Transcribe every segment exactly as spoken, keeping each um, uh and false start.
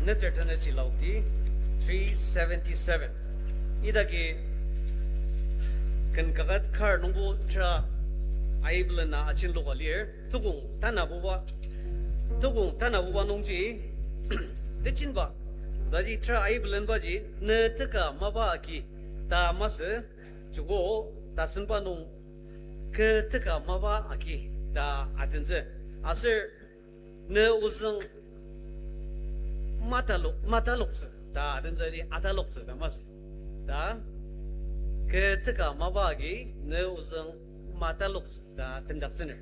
Neter Tenet Laukti three seventy-seven. Idaki ken kaket kar nungbo tera aibelena ajinloka lir. Tukong tanabuba, tukong tanabuba nungji, tejinba, taji tera aibelenbaji, ne teka mapa agi, ta masü, joko, tasemba nung, kü teka mapa agi, ta adentsü. Aser, ne ozüng matalok, mataloktsü ta adentsü, ataloktsü ta masü. Ta, kü teka mapa agi ne ozüng mataloktsü ta tendaktsüner.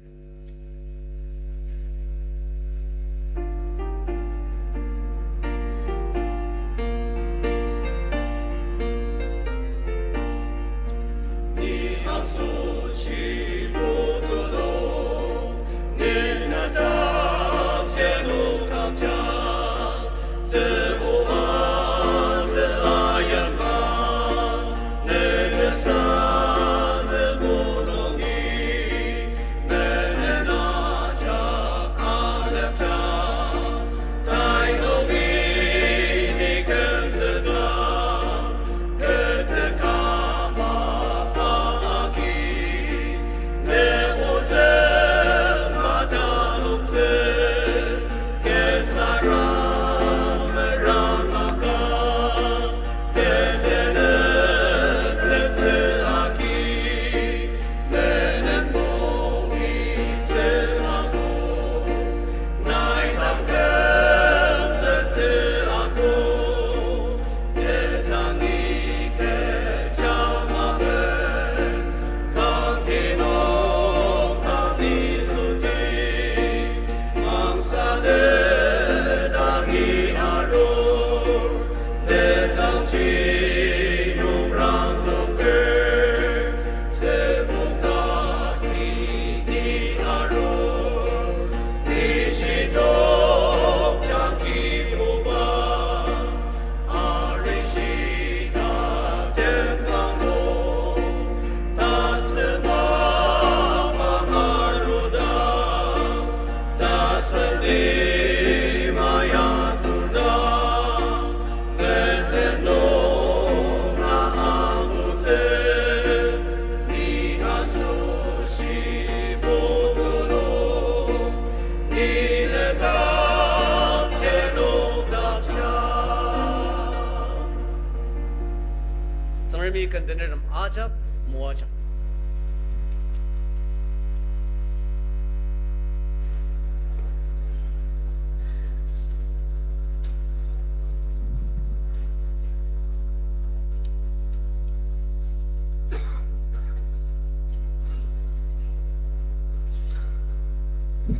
Tsüngremi kendenertem ajak moajang.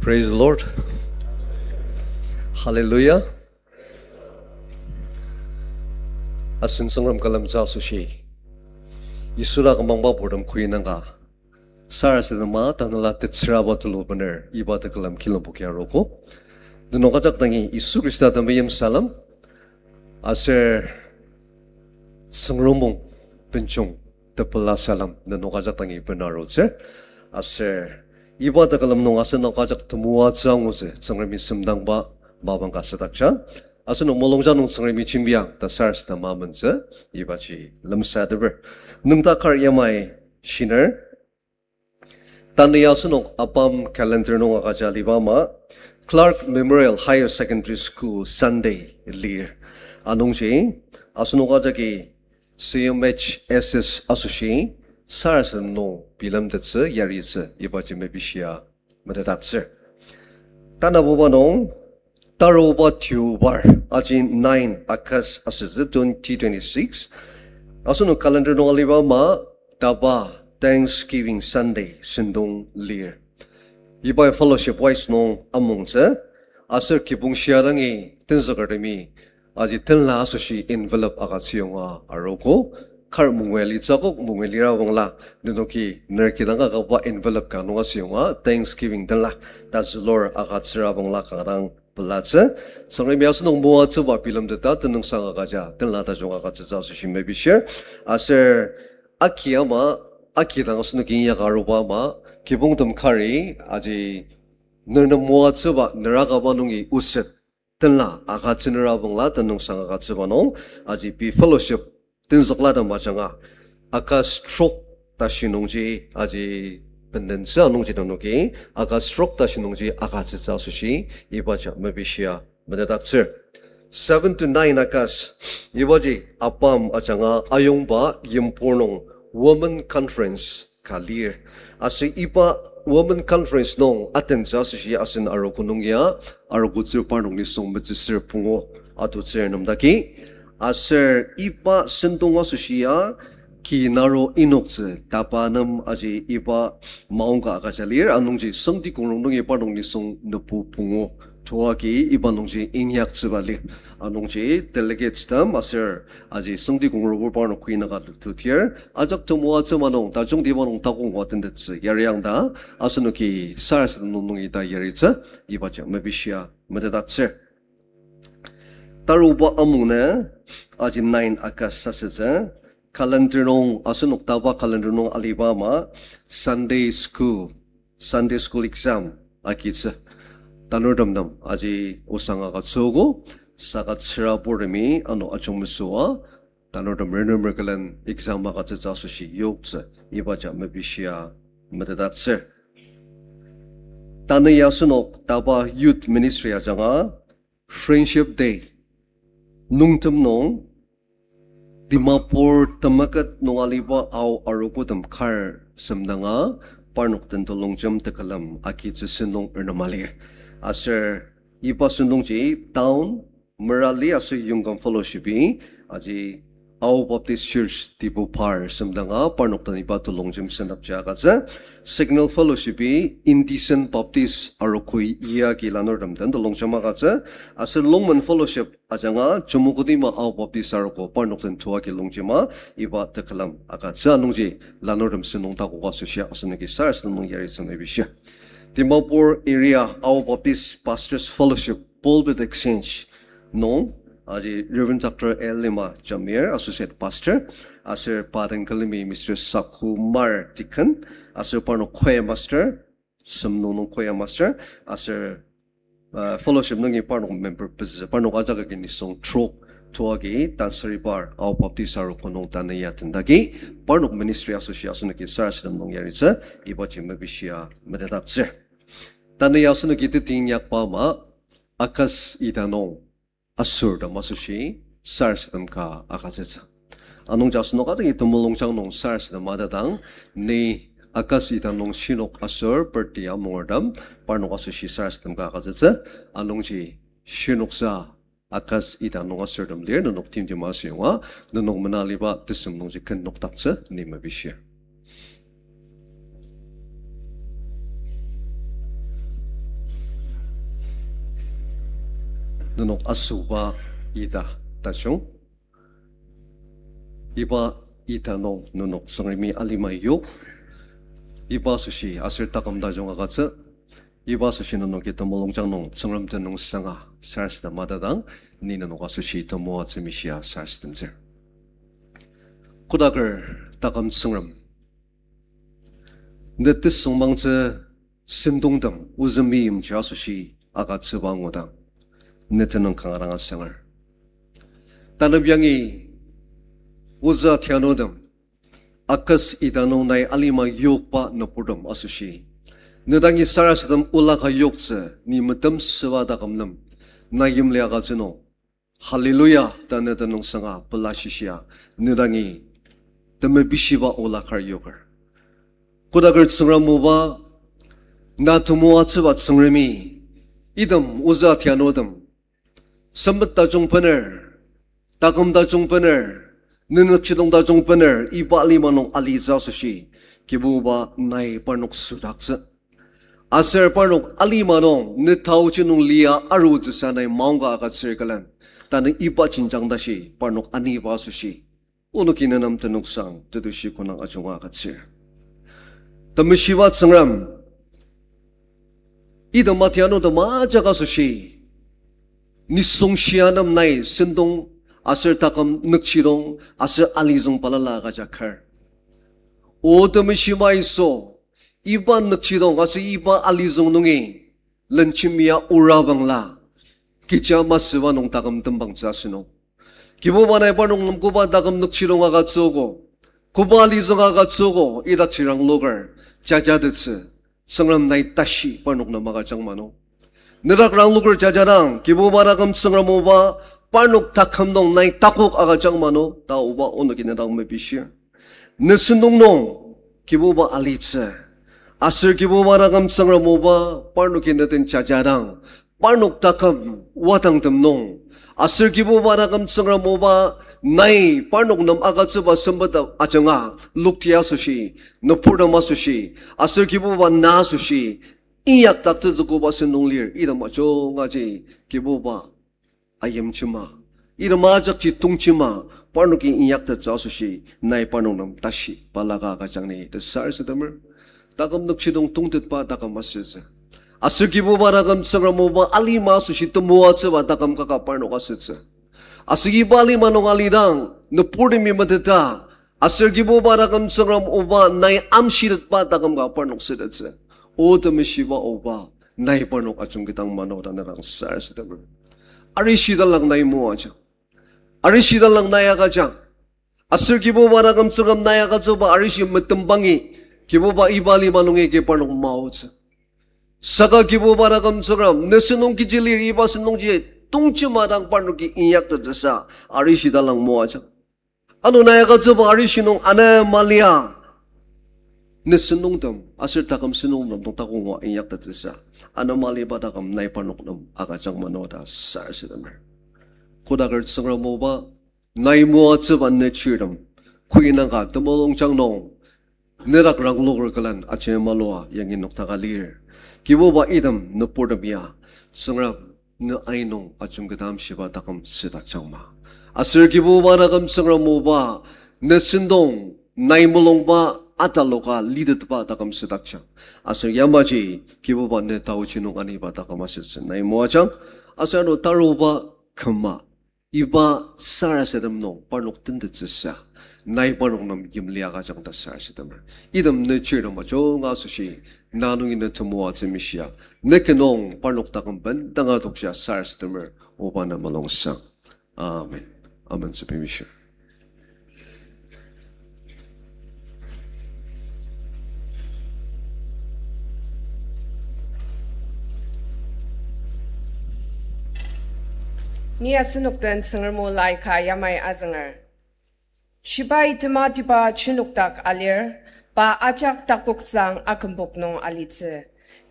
Praise the Lord. Hallelujah. Asen Tsüngrem külemtsü asoshi, Yisu dak amangba purtem kuinangka, sarasadema tanela tetsüraba tulu bener iba tekülem kilembo ki arogo. Nenok ajak dangi Yisu Khrista temeim salem, aser Tsüngrem mung benjong tepela salem nenok ajak dangi bena arutsür. Aser iba tekülem nung asenok ajak temoatsü angutsü Tsüngremi semdangba mapang ka südakja. Asenok mulungja nung Tsüngremi jembiang ta sarasadema amentsü ibaji lemsateper. Nüngdak kar yamai shiner. Tanü ya asenok ABAM calendar nung agüja aliba ama, Clark Memorial Higher Secondary School Sunday lir. Anungji, asenok ajaki C M H S S asoshi, sarasadem nung bilemtettsü yaritsü ibaji mepishia metetdaktsür. Tanabuba nung, taruba Deobar, aji nine August asütsü twenty twenty-six. Asenok calendar nung aliba ama, DABA Thanksgiving Sunday sentong lir. Ibai fellowship wise nung amungtsü, aser kibong shia dangi tenzükertemi aji tenla asoshi envelope agütsüyonga arogo, kar mungui alitsü akok mungui lira bangla, nenoki ner kidang akaba envelope ka nung asüyonga Thanksgiving tenla ta zülur agütsüra bangla kanga dang pelatsü. Tsüngremi asenok moatsüba bilemteta tenüngsang agüja tenla tajung agütsütsü asoshi mepishir. Aser aki ama, aki dang asenok inyaka aruba ama, kibongtem kari, aji ner nem moatsüba ner akaba nungi oset tenla agütsünüra bangla tenüngsang agütsüba nung, aji pei fellowship tenzüklatem ajanga, August trok tashi nungji, aji bendentsü anungji nenoki, August trok tashi nungji agütsütsü asoshi, ibaji mepishia metetdaktsür. Seven to nine August, ibaji ABAM ajanga ayongba Yimpur nung Women Conference ka lir. Aser iba Women Conference nung atentsü asoshi asen arogo nung ya, arogotsü parnok nisung metsüsür pungu atutsür nemdaki. Aser iba sentong asoshi ya, ki naro inoktsü tapa nem aji iba maongka agüja lir, anungji sengti kongrong nungi parnok nisung nübu pungu toagi iba nungji inyaktsüba lir. Anungji delegates tem aser aji sengti kongrobur parnok kü naka tutir, ajak temoatsü ma nung, tajungtiba nung takok ngua tentettsü yariang ta, asenoki sarasadem nung nungi ta yaritsü, ibaji mepishia metetdaktsür. Taruba amung nü, aji nine August asütsü, calendar nung, asenok taba calendar nung aliba ama, Sunday school, Sunday school exam agitsü. Tanurtem nem aji osang agütsüogo, saka tsüraburtemi ano ajungmesüa, tanurtem renemer külen exam agütsütsü asoshi yoktsü, ibaji mepishia metetdaktsür. Tanü ya asenok taba youth ministry ajanga Friendship Day nungtem nung Dimapur temeket nung aliba Ao arogotem kar semdanga parnok den telongjem tekülem agitsü sentong renema lir. Aser iba sentongji town merali aser Yongkang Fellowship-i, aji Ao Baptist Church Dibupar semdanga parnok den iba telongjem sendakji agütsü. Signal Fellowship-i Indecent Baptist arogoi iyagi lanurtem den telongjem agütsü. Aser Longmen Fellowship ajanga Chümoukedima Ao Baptist arogo parnok den toagi longjema iba tekülem agütsü anungji lanurtem sentong takoka asoshi asenoki sarasadem nung yaritsü mepishir. Dimapur Area Ao Baptist Pastors Fellowship Pulpit Exchange nung, aji Reverend Doctor L Lima Jamir, Associate Pastor, aser pa den külemi Mister Sakumar Deacon, aser parnok choir master, semnung nung choir master, aser, uh, fellowship nungi parnok member pezü, parnok ajak agi nisung trok, toagi tansüribar Ao Baptist arogo nung tanü ya tendagi, parnok ministry asoshi asenoki sarasadem nung yaritsü, ibaji mepishia metetdaktsür. Tanü ya asenoki teti inyakba ama, August ita nung asürtem asoshi sarasadem ka agütsütsü. Anungji asenok ajaki temulungjang nung sarasadem atatang, ni August ita nung shinok asür birthday amungertem, parnok asoshi sarasadem ka agütsütsü, anungji shinoksa August ita nung asürtem lir, nenok timtima asüyonga, nenok menaliba tesem nungji ken nokdaktsü ni mepishir. Nenok asüba ita tajung. Iba ita nung nenok Tsüngremi alima yok. Iba asoshi aser taküm tajung agütsü. Iba asoshi nenoki temulungjang nung Tsüngrem tenüngsanga sarasadem atatang, ni nenok asoshi temoatsü mishia sarasademtsür. Kodaker taküm Tsüngrem, ne tesüngmangtsü sentongtem ozü meimchir asoshi agütsüba angudang, ne tenüng kanga dang asanger. Tanep yangi ozü atianutem, August ita nung nai alima yokba nüburtem asoshi, ne dangi sarasadem ola ka yoktsü ni metemsüba taküm nem, na yimli agütsü nung, Hallelujah ta ne tenüngsanga pela shishia, ne dangi temepishiba ola kar yoker. Kodaker Tsüngrem oba, na temoatsüba Tsüngremi, item ozü atianutem, sempet tajung bener, taküm tajung bener, nenükjidong tajung bener iba alima nung alitsü asoshi, Kibuba nai parnok südaktsü. Aser parnok alima nung ne taoji nung lia arutsüsa nai maongka agütsür külen, tanü iba jenjang tashi parnok aniba asoshi, onoki ne nem tenüngsang tetushi konang ajunga agütsür. Temeshiba Tsüngrem, item atianutem ajak asoshi, nisung shia nem nai sentong aser taküm nükjidong aser alizüng balala agüja kar. O temeshiba Yisu, iba nükjidong aser iba alizüng nungi lenjemia orabangla, Kecha masüba nung taküm tembangtsü asünung. Kibuba nai parnok nem koba taküm nükjidong agütsüogo, koba lizüng agütsüogo idakji rangloker jajatettsü, Tsüngrem nai tashi parnok nem agüjang mano. Nedak rangloker jajadang, Kibuba taküm Tsüngrem oba, parnok taküm nung nai takok agüjang mano ta oba onoki nedak mepishir. Ne sentong nung Kibuba alitsü. Aser Kibuba taküm Tsüngrem oba, parnoki neden jajadang, parnok taküm wadangtem nung. Aser Kibuba taküm Tsüngrem oba, nai parnok nem agütsüba sempet ajanga, lokti asoshi, nüburtem asoshi, aser Kibuba na asoshi inyakdaktsütsü koba sentong lir, item ajungaji Kibuba ayimjima, item ajakji tongjima, parnoki inyaktettsü asoshi nai parnok nem tashi balaka agüjang ni ta sarasademer. Taküm nükjidong tongtetba taküm asütsü. Aser Kibuba taküm Tsüngrem oba, alima asoshi temoatsüba taküm kaka parnok asütsü. Aser iba alima nung alidang, nüburtemi meteta, aser Kibuba taküm Tsüngrem oba, nai amshitetba taküm ka parnok sütettsü. O temeshiba oba, nai parnok ajungketang mano ta nedak sarasademer. Arishi talang nai moajang. Arishi talang nai agüjang. Aser Kibuba taküm Tsüngrem nai agütsüba arishi metembangi, Kibuba iba alima nungi ki parnok maotsü. Saka Kibuba taküm Tsüngrem, ne sentong kechi lir iba sentongji tongjima dang parnoki inyaktettsüsa arishi talang moajang. Ano nai agütsüba arishi nung ana malia, ne sentongtem aser taküm sentongtem nung takongua inyaktettsüsa, ana maliba taküm nai parnok nem agüjang mano ta sarasademer. Kodaker Tsüngrem oba, nai moatsüba ne chirtem, kuinaka temulungjang nung, nedak rangloker külen ajemalua yangi noktaka lir. Kibuba item nüburtem ya, Tsüngrem ne ai nung ajungketa amshiba taküm südakjangma. Aser Kibuba taküm Tsüngrem oba, ne sentong nai mulungba ataloka litetba taküm südakjang. Aser yamaji Kibuba ne taochi nung aniba taküm asütsü nai moajang. Aser ano taruba küma, iba sarasadem nung parnok tentettsüsa, nai parnok nem yimli agüjang ta sarasademer. Item ne chirtem ajunga asoshi, na nungi ne temoatsü mishia, ne ki nung parnok taküm bendanga toksa sarasademer, oba na mulungsang. Amen. Amen, tsübi mishir. Ni asenok den Tsüngrem o lai ka yamai azünger. Shibai tematiba chinukdak alir, pa ajak takoksang akümpok nung alitsü.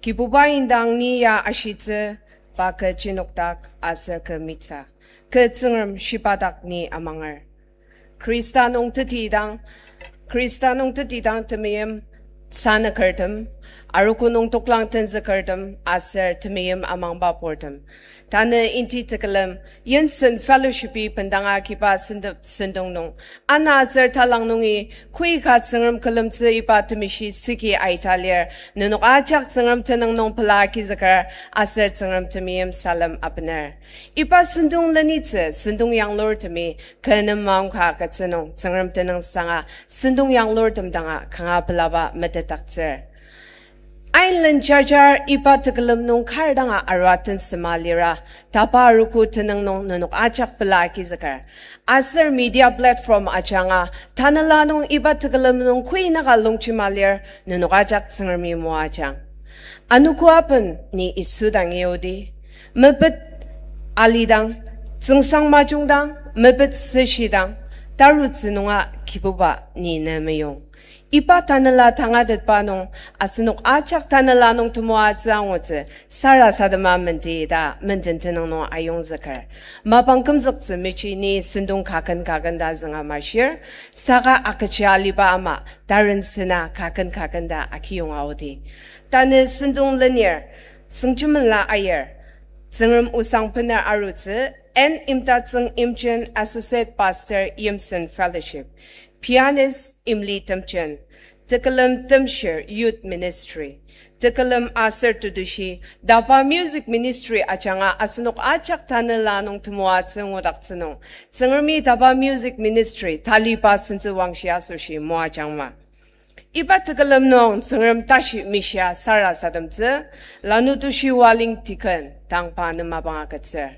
Kibuba indang ni ya ashitsü, pa kü chinukdak aser kü mitsa. Kü Tsüngrem shiba dak ni amanger. Khrista nung tetidang, Khrista nung tetidang temeim sanükertem, arogo nung toklang tenzükertem aser temeim amangba purtem. Tanü inti tekülem, Yimsen Fellowship-i bendanga kiba sentep sentong nung, ana aser talang nungi, koi ka Tsüngrem külemtsü iba temeshi süki aita lir, nenok ajak Tsüngrem tenüng nung pela agizüker, aser Tsüngrem temeim salem abener. Iba sentong lenitsü sentong yanglurtemi kü nem maongka agütsü nung Tsüngrem tenüng sanga sentong yanglurtem danga kanga pelaba metetdaktsür. Ain len jar jar iba tekülem nung kar danga arua tensema lira, tapa arogo tenüng nung nenok ajak pela agizüker. Aser media platform ajanga, tanela nung iba tekülem nung koi naka longjema lir, nenok ajak Tsüngremi moajang. Anogo aben ni Yisu dang iodi, mepet alidang, tsüngsang majungdang, mepet süshidang, tarutsü nunga Kibuba ni ne meyong. Iba tanela tangatetba nung asenok ajak tanela nung temoatsü angutsü sarasadema menti ta menden tenüng nung ayongzüker. Mapang kümzüktsü mechi ni sentong kaken kaken ta zünga mashir, saka akechi aliba ama taren sena kaken kaken ta akiyonga odi. Tanü sentong lenir, sengjimenla ayir, Tsüngrem osang bener arutsü, N. Imtatsüng Imchen, Associate Pastor, Yimsen Fellowship, pianist Imli Temchen, tekülem Temshir Youth Ministry, tekülem aser tetushi, DABA Music Ministry ajanga asenok ajak tanela nung temoatsü ngudaktsü nung, Tsüngremi DABA Music Ministry taliba sentsü wangshi asoshi moajangma. Iba tekülem nung Tsüngrem tashi mishia sarasademtsü, lanu tushi waling tiken tangpa nem mapang agütsür.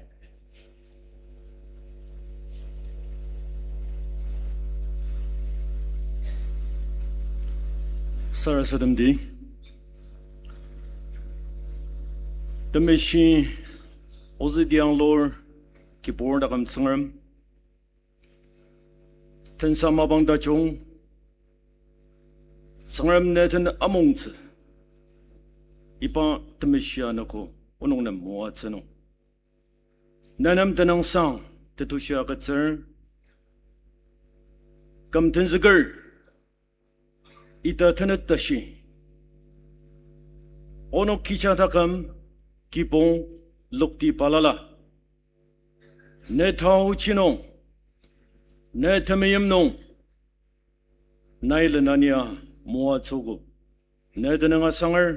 Sarasademdi. Temeshi ozüdiang lur kibur taküm Tsüngrem. Tensa mapang tajung, Tsüngrem ne den amongtsü, iba temeshi anogo onok nem moatsü nung, ne nem tenüngsang tetushi agütsür. Küm tenzüker, ita tenet tashi, onok kija taküm, kibong, lokti balala, ne taochi nung, ne temeim nung, nai lenania moatsüogo. Ne tenüng asanger,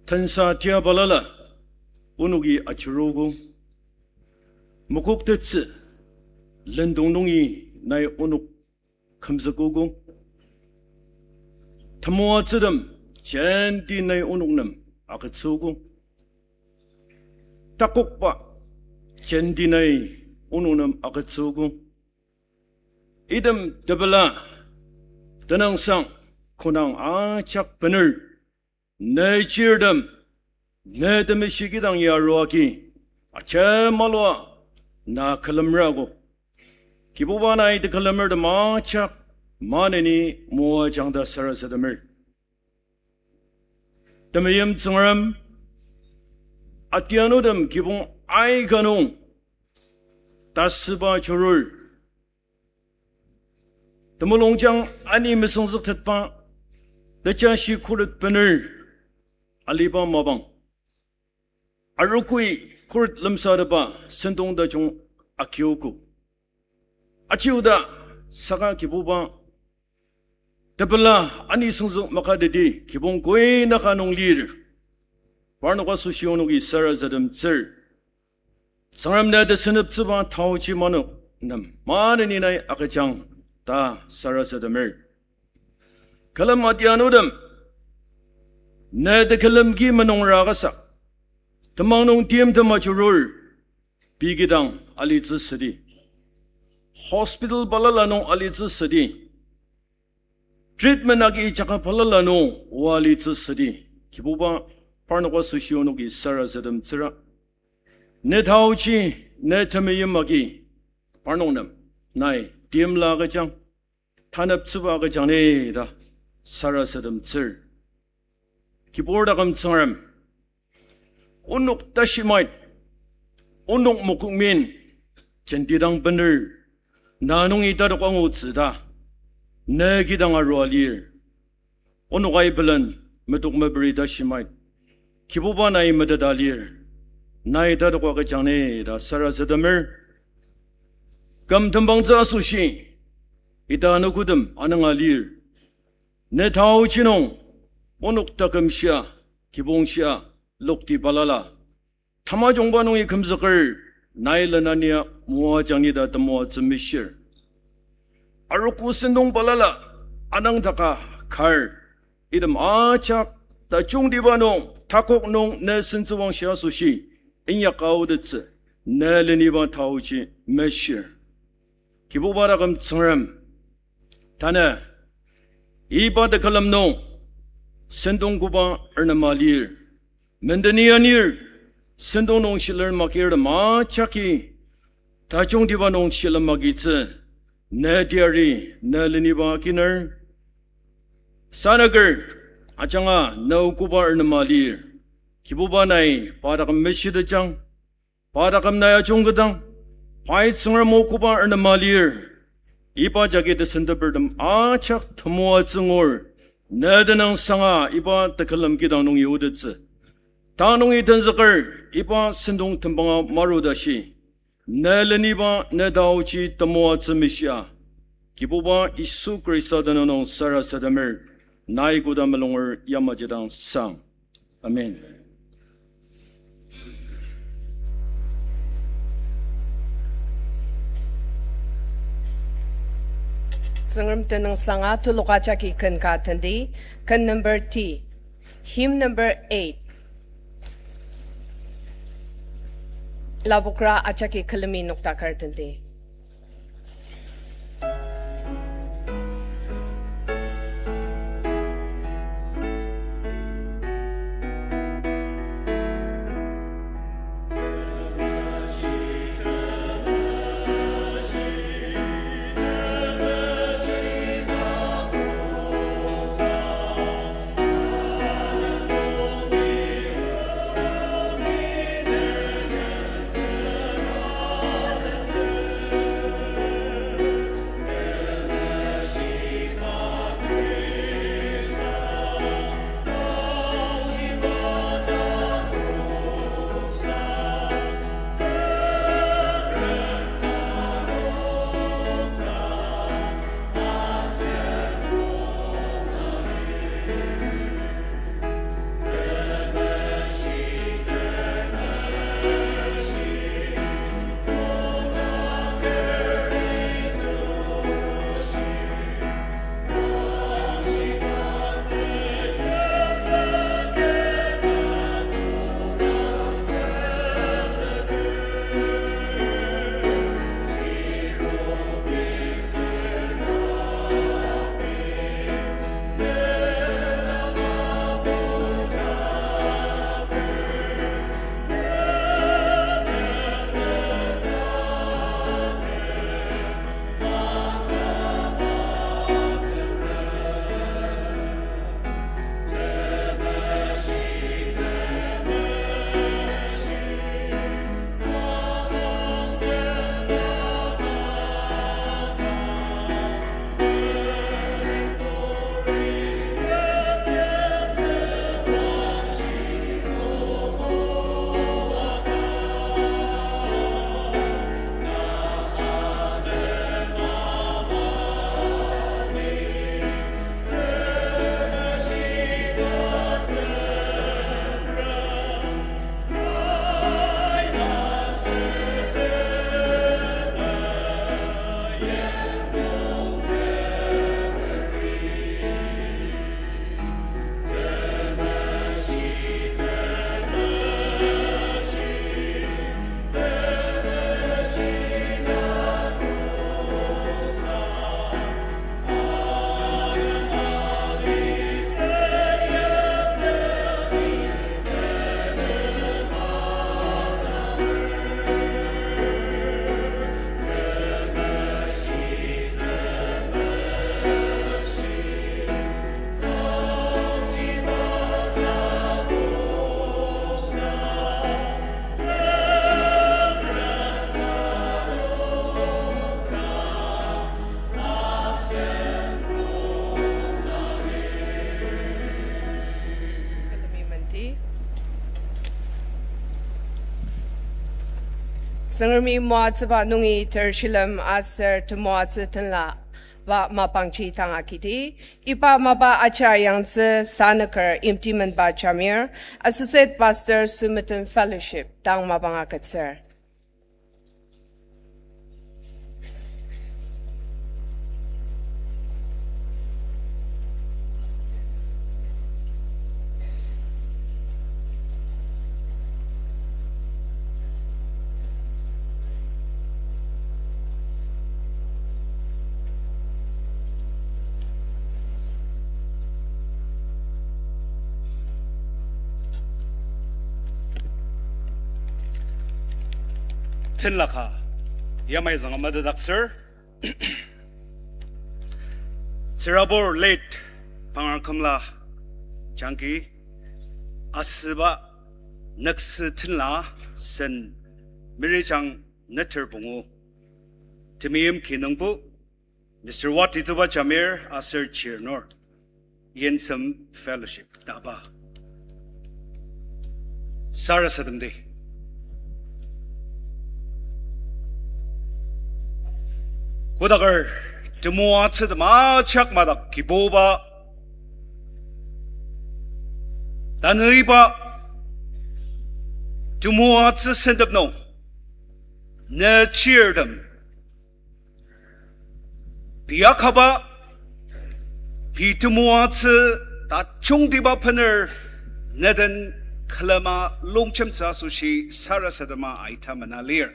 tensa tia balala, onoki ajuruogo. Mokoktettsü, lendong nungi nai onok kümzükogo. Temoatsütem jenti nai onok nem agütsüogo. Takokba jenti nai onok nem agütsüogo. Item tepela, tenüngsang, konang ajak bener, ne chirtem, ne temeshi kidang ya aruagi, ajemalua na külemrago. Kibuba nai tekülemertem ajak maneni moajang ta sarasademer. Temeim Tsüngrem, atianutem kibong aika nung tasüba churur, temulungjang ani mesüngzüktetba, tejashi khuret bener aliba mapang, arogoi khuret lemsateba sentong tajung akiogo. Aji oda saka Kibuba, tepela ani süngzük makateti kibong koi naka nung lir. Parnok asoshi onoki sarasademtsür. Tsüngrem ne teseneptsüba taochi manok nem maneni nai agüjang ta sarasademer. Külem atianutem, ne tekülem ki menungra kasa, temang nung timtem ajurur, pei kidang alitsü südi, hospital balala nung alitsü südi, treatment agi jaka balala nung oa alitsü südi, Kibuba, parnok asoshi onoki sarasademtsüra. Ne taochi, ne temeim agi parnok nem nai timla agüjang, taneptsüba agüjang ni ta sarasademtsür. Kibur taküm Tsüngrem, onok tashimait, onok mokokmin, jentidang bener, na nungi tatok angutsü ta ne kidang arua lir. Onok aibelen, metok meperi tashimait, Kibuba nai meteta lir, nai tatok agüjang ni ta sarasademer. Küm tembangtsü asoshi ita anogotem ananga lir. Ne taochi nung onok taküm shia, kibong shia, lokti balala, tamajungba nungi kümzüker, nai lenania moajang ni ta temoatsü mishir. Arogo sentong balala, anangtaka kar, item ajak tajungtiba nung, takok nung ne sentsüwangshi asoshi inyaka aotettsü, ne leniba taochi meshir. Kibuba taküm Tsüngrem, tanü iba tekülem nung sentong koba arnema lir, mendeni anir, sentong nung shiler makirtem ajaki tajungtiba nung shilem agitsü, ne teyari ne leniba akiner. Sanaker ajanga ne o koba arnema lir, Kibuba nai pa taküm meshitejang, pa taküm nai ajungketang, pai Tsüngrem o koba arnema lir. Iba jagi tesentepertem ajak temoatsü ngur, ne tenüngsanga iba tekülem kidang nungi otettsü, ta nungi tenzüker, iba sentong tembanga maru tashi ne leniba ne taochi temoatsü mishia, Kibuba Yisu Khrista tenüng nung sarasademer, nai koda mulunger yamaji dang sang. Amen. Tsüngrem tenüngsanga telok ajaki ken ka tendi, ken number T, hymn number eight. Lapokra ajaki külemi noktaker tendi. Tsüngremi moatsüba nungi ter shilem aser temoatsü tenla ba mapangji tanga kiti, iba mapa aja yangtsü sanüker Imtimenba Jamir, Associate Pastor Sumeten Fellowship, dang mapang agütsür. Tenlaka yamai zanga metetdaktsür. Tsürabur late Pangar Kümla Jangki asüba nüksü tenla sen Mirijang neter pungu temeim kinungpo Mister Watituba Jamir aser chirnur Yensem Fellowship taba sarasademdi. Kodaker temoatsü tema ajak madak Kibuba, tanü iba temoatsü sentep nung ne chirtem pei akaba, pei temoatsü tajungtiba bener ne den külema longjemtsü asoshi sarasadema aita mena lir.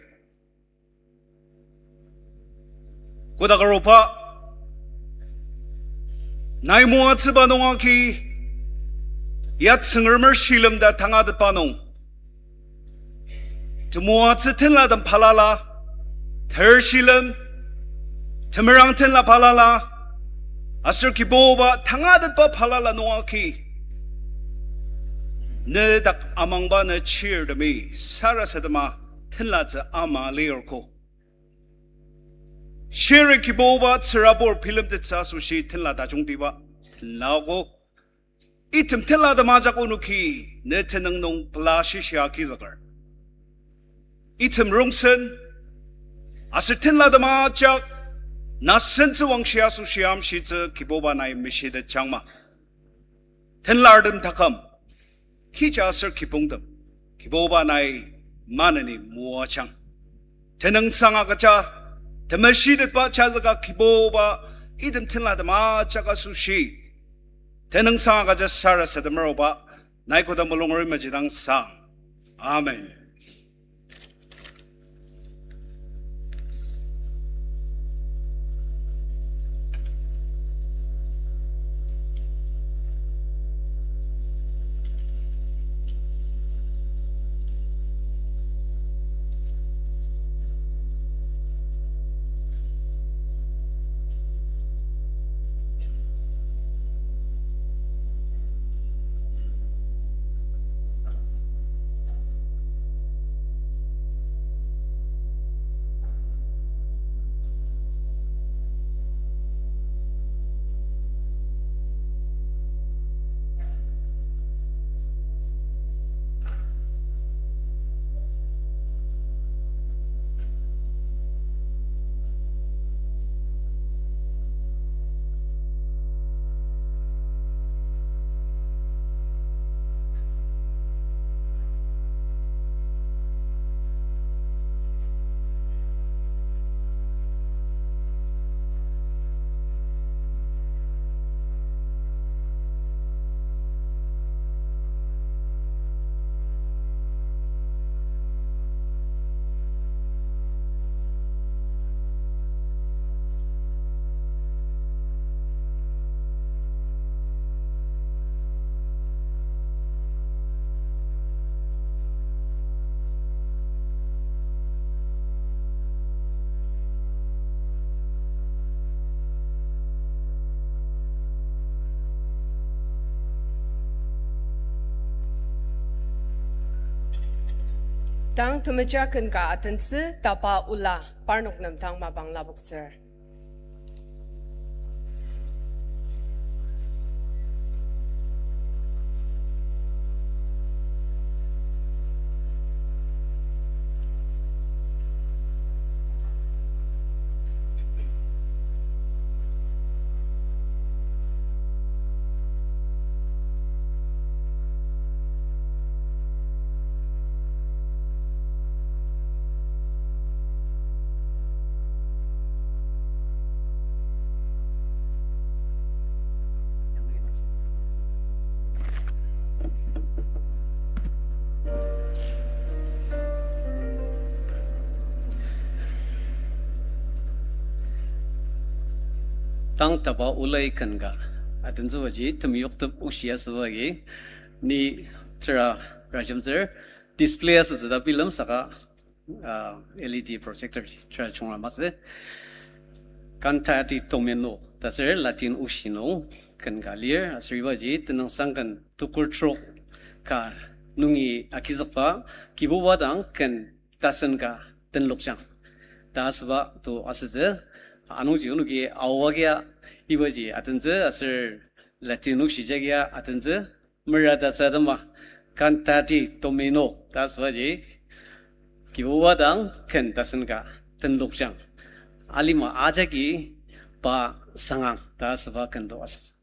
Kodaker oba, nai moatsüba nung agi ya Tsüngremer shilem ta tangatetba nung temoatsü tenlatem balala, ter shilem, temerang tenla balala, aser Kibuba tangatetba balala nung agi ne dak amangba ne chirtemi sarasadema tenlatsü ama lirko. Shiri Kibuba tsürabur bilemtettsü asoshi tenla tajungtiba tenlago. Item tenlatem ajak onoki ne tenüng nung pela shishia kizüker, item rongsen aser tenlatem ajak na sentsüwangshi asoshi amshitsü Kibuba nai meshitetjangma. Tenlartem taküm kecha aser kibongtem Kibuba nai maneni moajang. Tenüngsang agüja temeshitetba jazüka Kibuba item tenlatem ajak asoshi tenüngsang agüja sarasademer oba nai koda mulung rimajidang sang. Amen. Tang temeja ken ka atentsü tapa ola parnok nem tang mapang lapoktsür. tang taba olai ken ka atentsübaji temeyoktem oshi asüba agi, ni tera rajemtsür display asütsü ta bilem saka, uh, L E D projector ji tera chungra masü. Cantata Domino ta aser Latin oshi nung ken ka lir, aser ibaji tenüngsang ken tukur trok ka nungi agizükba, Kibuba dang ken tasen ka tenlokjang ta asüba to asütsü. Anungji onoki aoagia ibaji atentsü aser Latin oshi jagia atentsü. Mera tatsü atema, Cantata Domino ta asübaji, Kibuba dang ken tasen ka tenlokjang, alima ajaki pa sangang ta asüba ken to asütsü.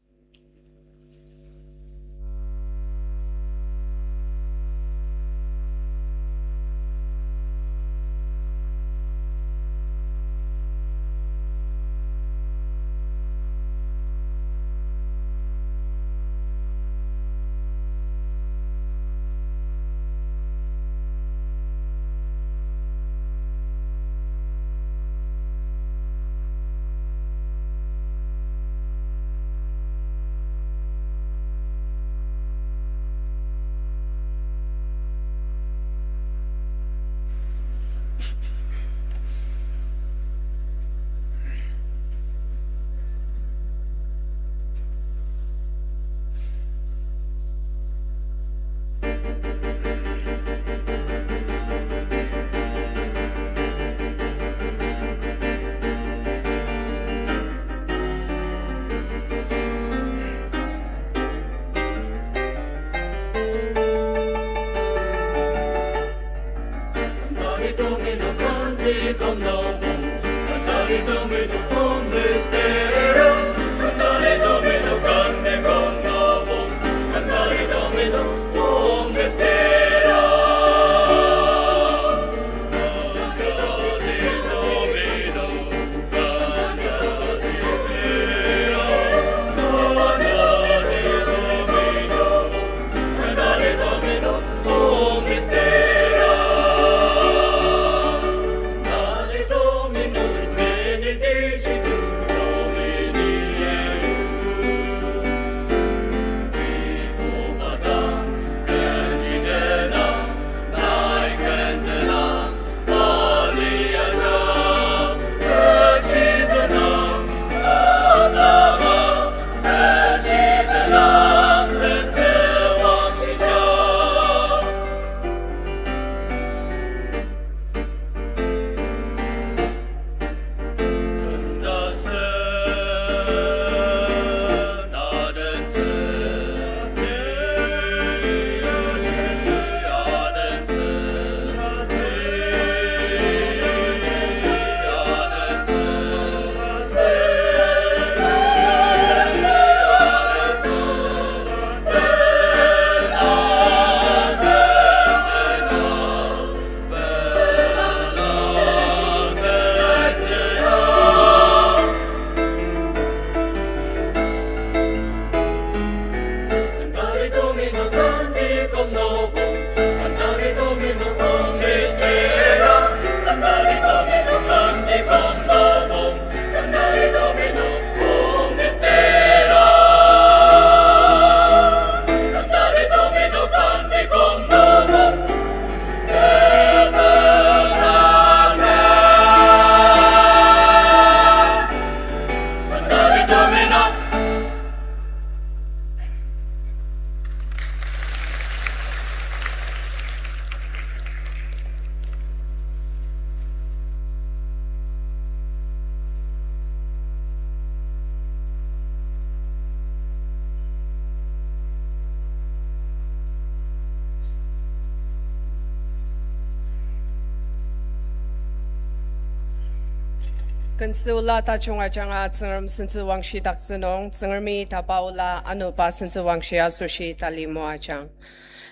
Ken süola tajung ajanga Tsüngrem sentsü wangshidaktsü nung, Tsüngremi taba ola ano pa sentsü wangshi asoshi tali moajang.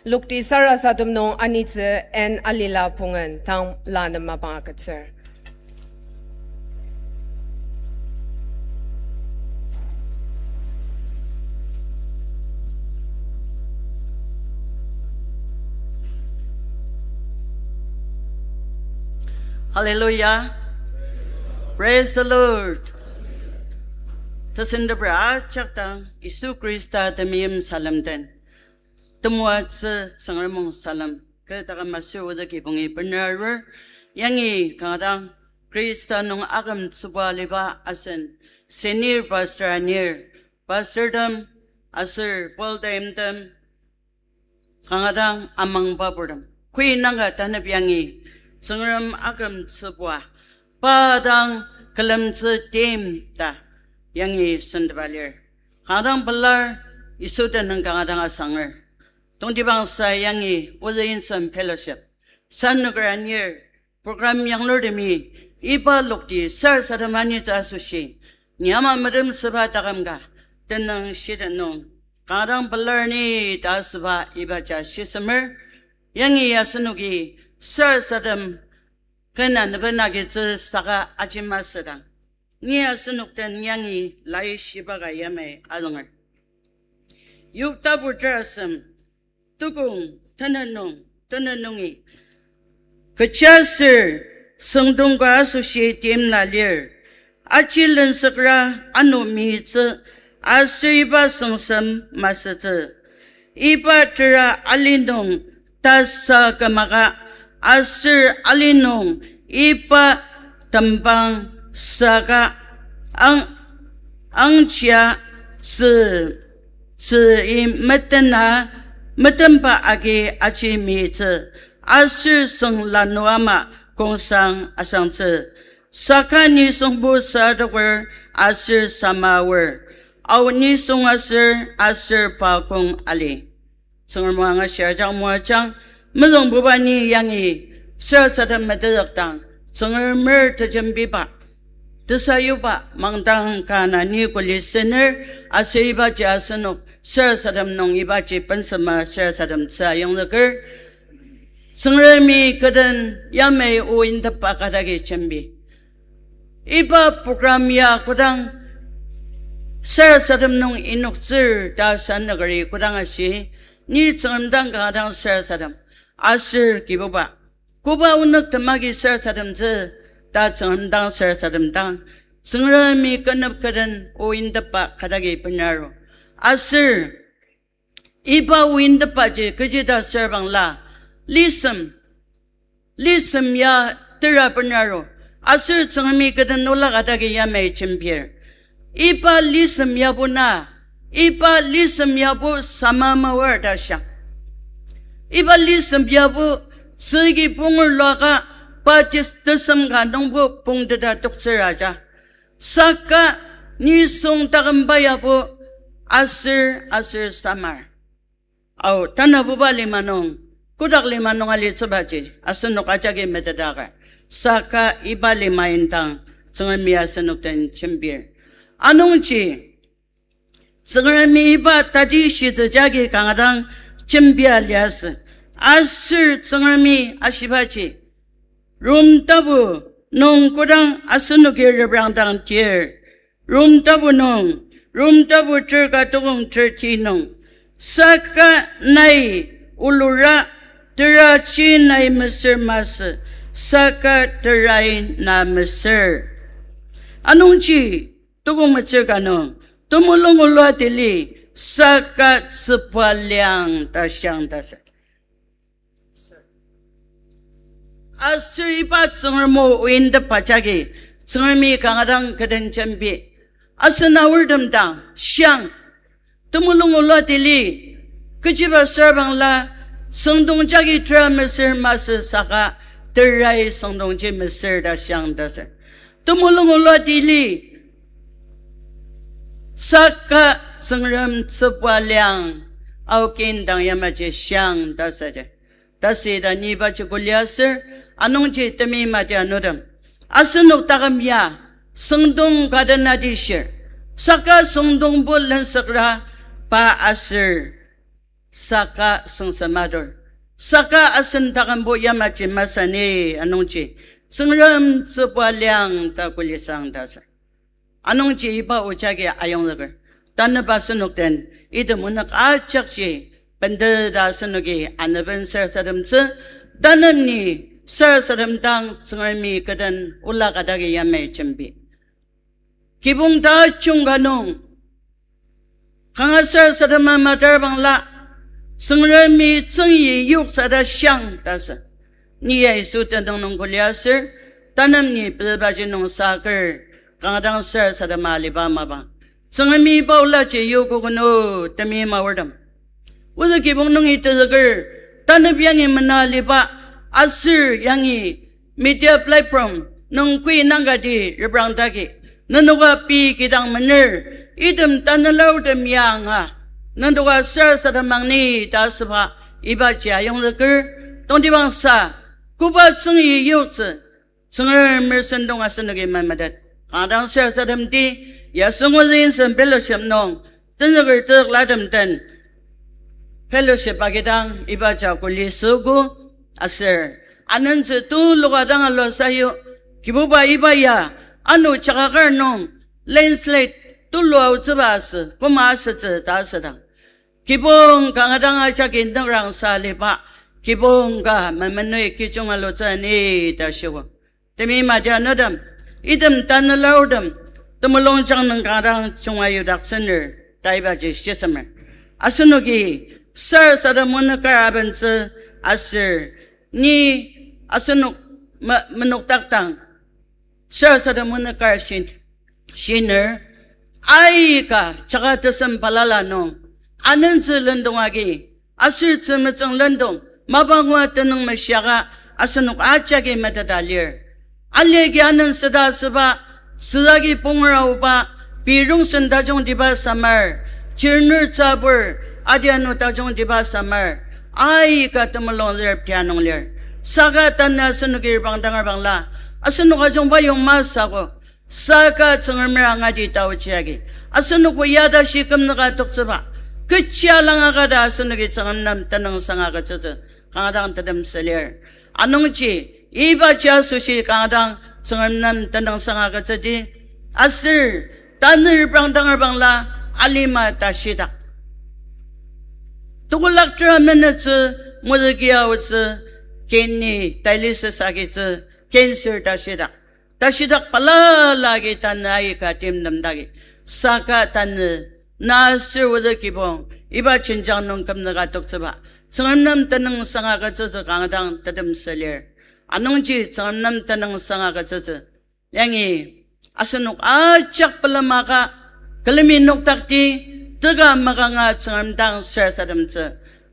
Lokti sarasadem nung anitsü N. Alila Pungen, tang la nem mapang agütsür. Hallelujah. Praise the Lord. Tesenteper ajak dang Yisu Khrista temeim salem den, temoatsü Tsüngrem o salem kü taküm aser oda kibongi bener arur. Yangi kanga dang Khrista nung akümtsüba aliba asen senior pastor anir, pastortem aser full-timetem kanga dang amangba purtem, koi nanga tanep yangi Tsüngrem akümtsübua, pa dang külemtsü tim ta yangi senteba lir. Kanga dang pelar, Yisu tenüng kanga dang asanger. Tongtibangsa yangi Williamson Fellowship, Santnöker anir, program yanglurtemi iba lokti sarasadem anitsü asoshi, ni ama metemsüba taküm ka, tenüng shida nung, kanga dang pelar ni ta asüba ibaji shisemer. Yangi asenoki sarasadem ken anepben agitsü saka aji masüdang, ni asenok den yangi laishiba ka yamai azünger. Yob tapu terasem, tukong tenet nung, tenet nungi, kechiaser süngdong ka asoshi timla lir, aji lensükra ano meyitsü, aser iba süngsem masütsü. Iba tera ali nung tasa kümaka, aser ali nung iba tembang saka ang-, angjia tzü, tzü-i metena, metemba agi aji meyitsü, aser süng lanu ama kongsang asangtsü. Saka nisungbo sa adoker aser sama aor, ao nisung aser, aser pa kong ali. Tsüngrem o angashir ajak moajang, mezüngbuba ni yangi sarasadem metetdakdang, Tsüngremer tejembiba, tesayuba mangdang ka na ni kuli sener, aser ibaji asenok sarasadem nung ibaji bensema sarasademtsü ayongzüker. Tsüngremi kü den yamai o indepba ka dagi jembi. Iba program ya kodang sarasadem nung inoktsür ta sannükeri kodang ashi, ni Tsüngrem dang kanga dang sarasadem, aser Kibuba, koba onük temagi sarasademtsü ta Tsüngrem dang sarasademdang, Tsüngremi kü nep kü den o indepba ka dagi benaru. Aser iba o indepbaji kechi ta sürbangla, lisem, lisem ya tera benaru, aser Tsüngremi kü den ola ka dagi yamai jembir. Iba lisem yabo na, iba lisem yabo sama maor ta shiang. Iba lisem yabo tsüki pungur luaka Baptist tesem ka nungbo pungteta toktsür aja. Saka nisung takümba yabo aser, aser samar. Ao, tanabuba lima nung, kotak lima nung alitsübaji asenok ajaki metetakar. Saka iba lima indang Tsüngremi asenok den jembir. Anungji Tsüngremi iba tati shitsü jagi kanga dang jembia liasü. Aser Tsüngremi ashibaji, Rom tapu nung kodang asenoki reprangdang tir, Rom tapu nung, Rom tapu terka tukong thirty nung, saka nai olura teraji nai mesür masü, saka terai na mesür. Anungji, tukong metsür ka nung, temulung olua tili, saka tsübua liang ta shiang ta sür. Aser iba Tsüngrem o indepba jagi, Tsüngremi kanga dang kü den jembi. Asen aortem dang shiang. Temulung olua tili, kechiba sürbangla, süngdong jagi tera mesür masü saka, terai süngdongji mesür ta shiang ta sür. Temulung olua tili, saka Tsüngrem tsübua liang, aokin dang yamaji shiang ta süji. Tasüda ni ibaji kuli aser, anungji temeim ati anutem, asenok taküm ya süngdong ka den atishir, saka süngdongbo lensükra pa aser, saka süngsem adur, saka asen takümbo yamaji masani anungji, Tsüngrem tsübua liang ta kulisang ta sür. Anungji iba o jagi ayongzüker, tanüba asenok den, item onük ajakji, bendeta asenoki anepben sarasademtsü, tanü ni sarasadem dang Tsüngremi kü den ola ka dagi yamai jembi. Kibong tajung ka nung, kanga sarasadema matar bangla, Tsüngremi tsüngi yoksa ta shiang ta sü. Ni ya Yisu tenüng nung kuli aser, tanem ni pezübaji nung saker, kanga dang sarasadema aliba mapang, Tsüngremi paolaji yokogo nü, temeim aortem. Ozü kibong nungi tezüker, tanep yangi mena aliba, aser yangi media platform nung kui nangkati reprangdaki, nenoka pei kidang mener, item tanelaotem yanga, nenoka sarasademang ni ta asüba, ibaji ayongzüker, tongtibangsa, koba tsüngi yoktsü, Tsüngremer sentong asenoki memetet. Kanga dang sarasademdi, ya süngo zin sen fellowship nung, tenzüker tezüklatem den, fellowship agidang iba ja kuli süogo, aser anentsü tuluka dang alua sayu, Kibuba iba ya, ano chakakar nung, landslide tulu aotsüba asü, koma asütsü ta asüdang, kibong kanga dang ajaki nükrang sa aliba, kibong ka memenui kijung alutsü ni ta shiogo. Temeim adianutem, item tanelaotem, temulungjang nung kanga dang junga yudaktsüner, ta ibaji shisemer. Asenoki, sarasadem onük kar abentsü aser, ni asenok me-, menokdakdang, sarasadem onük kar shin-, shiner, aika chaka tesem balala nung, anentsü lendong agi, aser tzümetsüng lendong, mapangua tenüng meshiaka, asenok ajaki meteta lir. Aliagi anenseta asüba, süzagi pungraoba, pei rongsen tajungtiba samar, chirnur tsabur, adianu tajungtiba samar, aika temulung zerptia nung lir. Saka tanü asenoki reprangdanger bangla, asenok ajungba yong masü ako, saka Tsüngremer angati taochi agi, asenok o ya tashi kümnüka toktsüba, kechi alangaka ta asenoki Tsüngrem nem tenüngsang agütsütsü, kanga dang tetemsü lir. Anungji, ibaji asoshi kanga dang Tsüngrem nem tenüngsang agütsüdi, aser tanü reprangdanger bangla alima tashidak, tekolak tera menütsü, mozüki aotsü, kidney dialysis agitsü, cancer tashidak, tashidak balala agi tanü aika timtem dagi. Saka tanü, na aser ozü kibong, iba jenjang nung kümnüka toktsüba, Tsüngrem nem tenüngsang agütsütsü kanga dang tetemsü lir. Anungji Tsüngrem nem tenüngsang agütsütsü. Yangi asenok ajak pelemaka, külemi noktakti, teka makanga Tsüngrem dang sarasademtsü.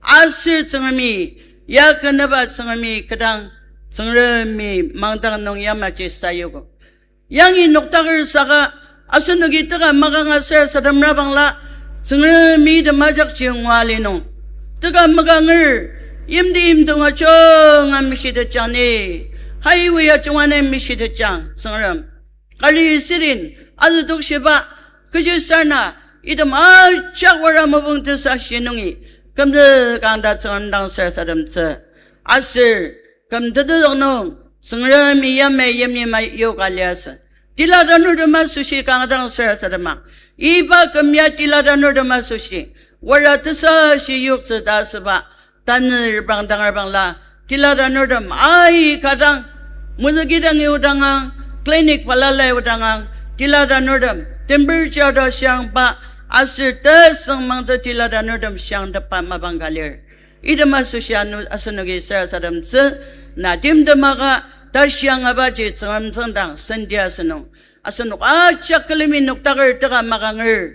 Aser Tsüngremi, ya keneba Tsüngremi kedang, Tsüngremi mangdang nung yamaji sayugo. Yangi noktaker saka, asenoki teka makanga sarasademra bangla, Tsüngremi temajakji ngua li nung, teka makanger, yimti yimdong ajunga meshitetjang ni, highway ajunga nai meshitetjang Tsüngrem. Kari sirin, azütokshiba, kechi sarna, item ajak wara mopung tesashi nungi, kümzükang ta Tsüngrem dang sarasademtsü. Aser, küm tetezük nung, Tsüngremi yamai yimyima yoka liasü. Tila tanurtem asoshi kanga dang sarasadema. Iba küm ya tila tanurtem asoshi, wara tesashi yoktsü ta asüba, tanü reprangdanger bangla, tila tanurtem aika dang, mozüki dangi odangang, clinic balala odangang, tila tanurtem temperature ta shiangba, aser tesüngmangtsü tila tanurtem shiangtepba mapang ka lir. Item asoshi ano asenoki sarasademtsü, na timtemaka, tashi angabaji Tsüngrem tsüngdang senti asünung, asenok ajak külemi noktaker teka makanger,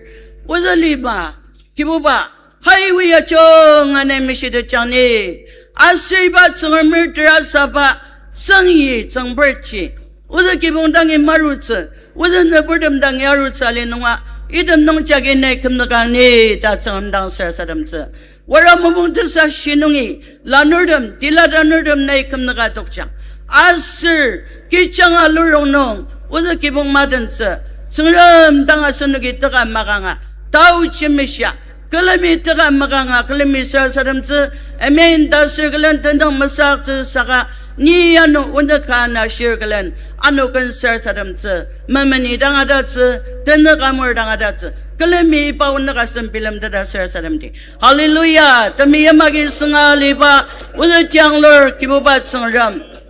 ozü lima, Kibuba, highway ajunga nai meshitetjang ni, aser iba Tsüngremer terasaba, tsüngi tsüngperji, ozü kibong dangi marutsü, ozü nüburtem dangi arutsü ali nunga, item nungjagi nai kümnükang ni ta Tsüngrem dang sarasademtsü. Wara mopung tesashi nungi, lanurtem, tila tanurtem nai kümnüka tokjang. Aser, kechang alurong nung, ozü kibong matentsü, Tsüngrem dang asenoki teka makanga, tao jemeshia, külemi teka makanga, külemi sarasademtsü, amen ta sür külen tendang mesaktsü saka, ni ano onük ka na shir külen, ano ken sarasademtsü, memeni dang adatsü, tenük amur dang adatsü, külemi iba onük asem bilemteta sarasademdi. Hallelujah, temeim agi sünga aliba, ozü tianglur Kibuba Tsüngrem.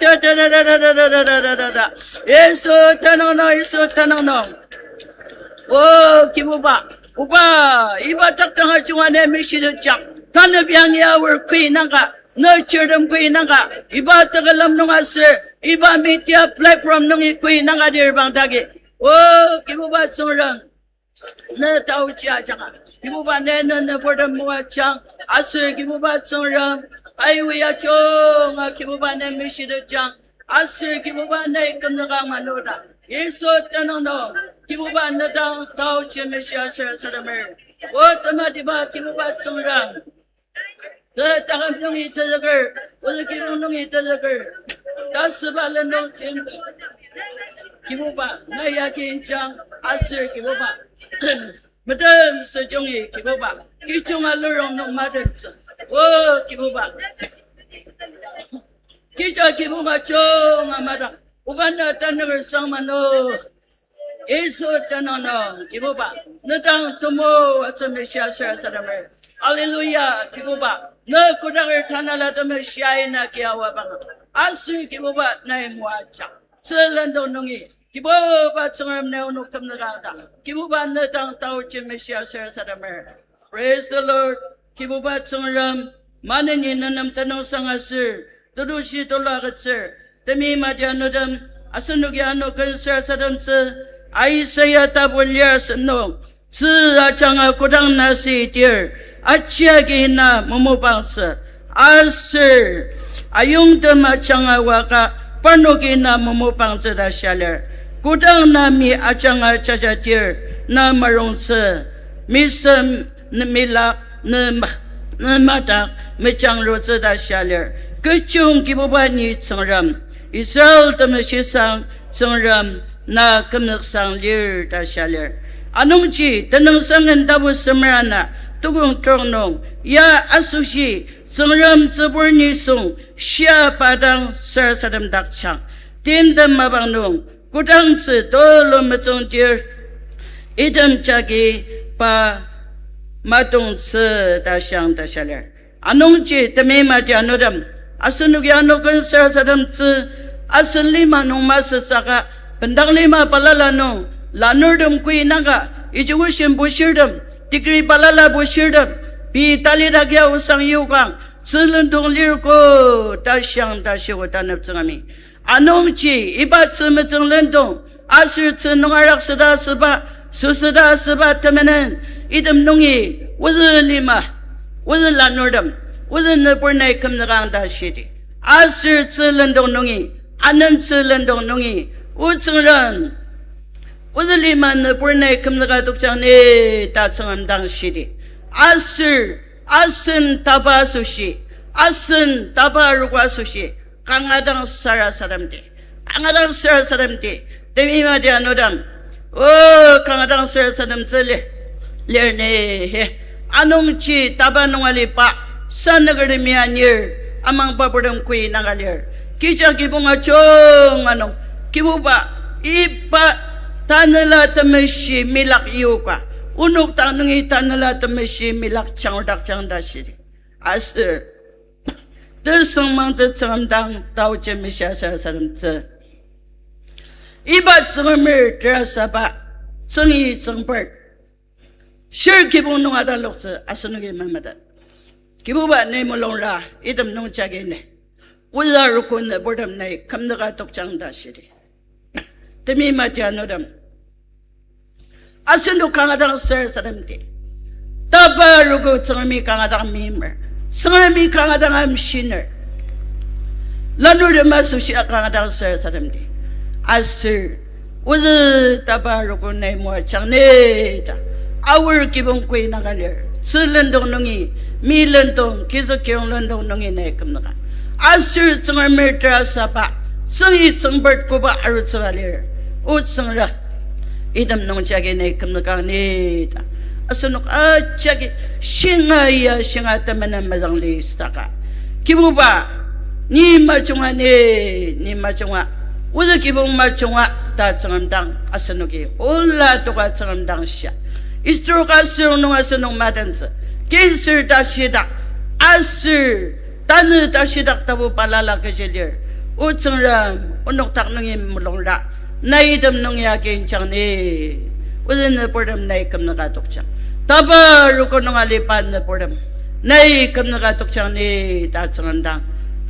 ta, ta, ta. Yisu tenüng nung, Yisu tenüng nung. O Kibuba, oba, iba taktanga junga ne mishitejang. Tanü biangi aor kui nangka, ne chirtem kui nangka, iba tekülem nung aser, iba media platform nungi kui nangka dir bangdagi. O Kibuba Tsüngrem, ne taochi ajanga, Kibuba ne, ne nüburtem moajang, aser Kibuba Tsüngrem, aiwi ajunga Kibuba ne mishitejang, aser Kibuba nai kümzüka manoda. Yisu tenüng nung, Kibuba ne dang taochi meshia sarasademer. O tematiba Kibuba Tsüngrem, kü taküm nungi tezüker, ozü kibong nungi tezüker, tasüba lendong tim, Kibuba, na yagi injang aser Kibuba, metem süjungi Kibuba, kijunga lurong nung matettsü. O Kibuba, kija kibong ajunga madang, oba na tanüker sang mano. Yisu tenüng nung, Kibuba, ne dang temoatsü meshia sarasademer. Hallelujah, Kibuba, ne kodaker tanela temeshia ina kiawa banga. Aser Kibuba nai moajang. Tzü lendong nungi, Kibuba Tsüngrem ne onok kümzükangdang, Kibuba ne dang taochi meshia sarasademer. Praise the Lord. Kibuba Tsüngrem, maneni nenem tenüngsang aser tetushi tulu agütsür. Temi mati anütem, asenoki ano ken sarasademtsü, Isaiah tapu lir asem nung, tzü ajanga kodang nasi tir, ajiagi na mamopangtsü, aser ayongtem ajanga waka parnoki na mamopangtsü ta shia lir. Kodang na mi ajanga jajatir, na marongtsü, misem, ne milak, ne ma-, ne madak, mejangrutsü ta shia lir. Kechiyong Kibuba ni Tsüngrem, Israel temeshisang Tsüngrem, na kümzüksang lir ta shia lir. Anungji tenüngsang ken tapu semer ana, tukong trok nung, ya asoshi, Tsüngrem tsübur nisung, shia pa dang sarasadem dakjang. Timtem mapang nung, kodangtsü tulu metsüngdir, item jagi pa matongtsü ta shiang ta shia lir. Anungji temi mati anütem, asenoki ano ken sarasademtsü, asen lima nung masü saka, bendang lima balala nung, lanurtem kui nangka, education bushirtem, degree balala bushirtem, pei talitakia osang yokang, tzü lendong lir ko ta shiang ta shiogo taneptsüngami. Anungji iba tzü metsüng lendong, aser tzü nung arak süda asüba, süsüda asüba temenen, item nungi, ozü lima, ozü lanurtem, ozü nübur nai kümzükang ta shidi. Aser tzü lendong nungi, anentsü lendong nungi, O Tsüngrem, ozü lima nübur nai kümzüka tokjang ni ta Tsüngrem dang shidi. Aser, asen taba asoshi, asen taba arogo asoshi, kanga dang sarasademdi. Kanga dang sarasademdi. Temi mati anütem, o, kanga dang sarasademtsü li, lir ni, he. Anungji taba nung aliba, sanükertemi anir, amangba purtem kui nangka lir. Kija kibong ajunga nung, Kibuba, iba Tanela Temeshi milak yoka, onok dang nungi Tanela Temeshi milak jangrodakjang ta shidi. Aser, tesüngmangtsü Tsüngrem dang taoji meshia sarasademtsü. Iba Tsüngremer terasaba, tsüngi tsüngpert, shir kibong nung ataloktsü asenoki mamada. Kibuba ni mulungra, item nung jagi ni, ola rukun nüburtem nai kümzüka tokjang ta shidi. Temi mati anütem, asenok kanga dang sarasademdi. Taba arogo Tsüngremi kanga dang meimer, Tsüngremi kanga dang amshiner, lanurtem asoshi kanga dang sarasademdi. Aser, ozü taba arogo nai moajang ni ta, aor kibong kui nangka lir. Tzü lendong nungi, mi lendong, kizük kirong lendong nungi nai kümzüka. Aser Tsüngremer terasaba, tsüngi tsüngpert koba arutsüba lir. O Tsüngrem, item nung jagi nai kümzükang ni ta, Asenok ajaki shinga ya shinga temenen mezüngli saka, Kibuba, ni majunga ni, ni majunga, oda kibong majunga ta Tsüngrem dang asenoki ola toka Tsüngrem dang shia. Stroke aser nung asenok matentsü, cancer ta shidak, aser tanü tashidak tapu balala kechi lir. O Tsüngrem, onok dak nungi mulungra, nai item nungi agi injang ni. Ozü nüburtem nai kümnüka tokjang. Taba arogo nung aliba nüburtem nai kümnüka tokjang ni ta Tsüngrem dang,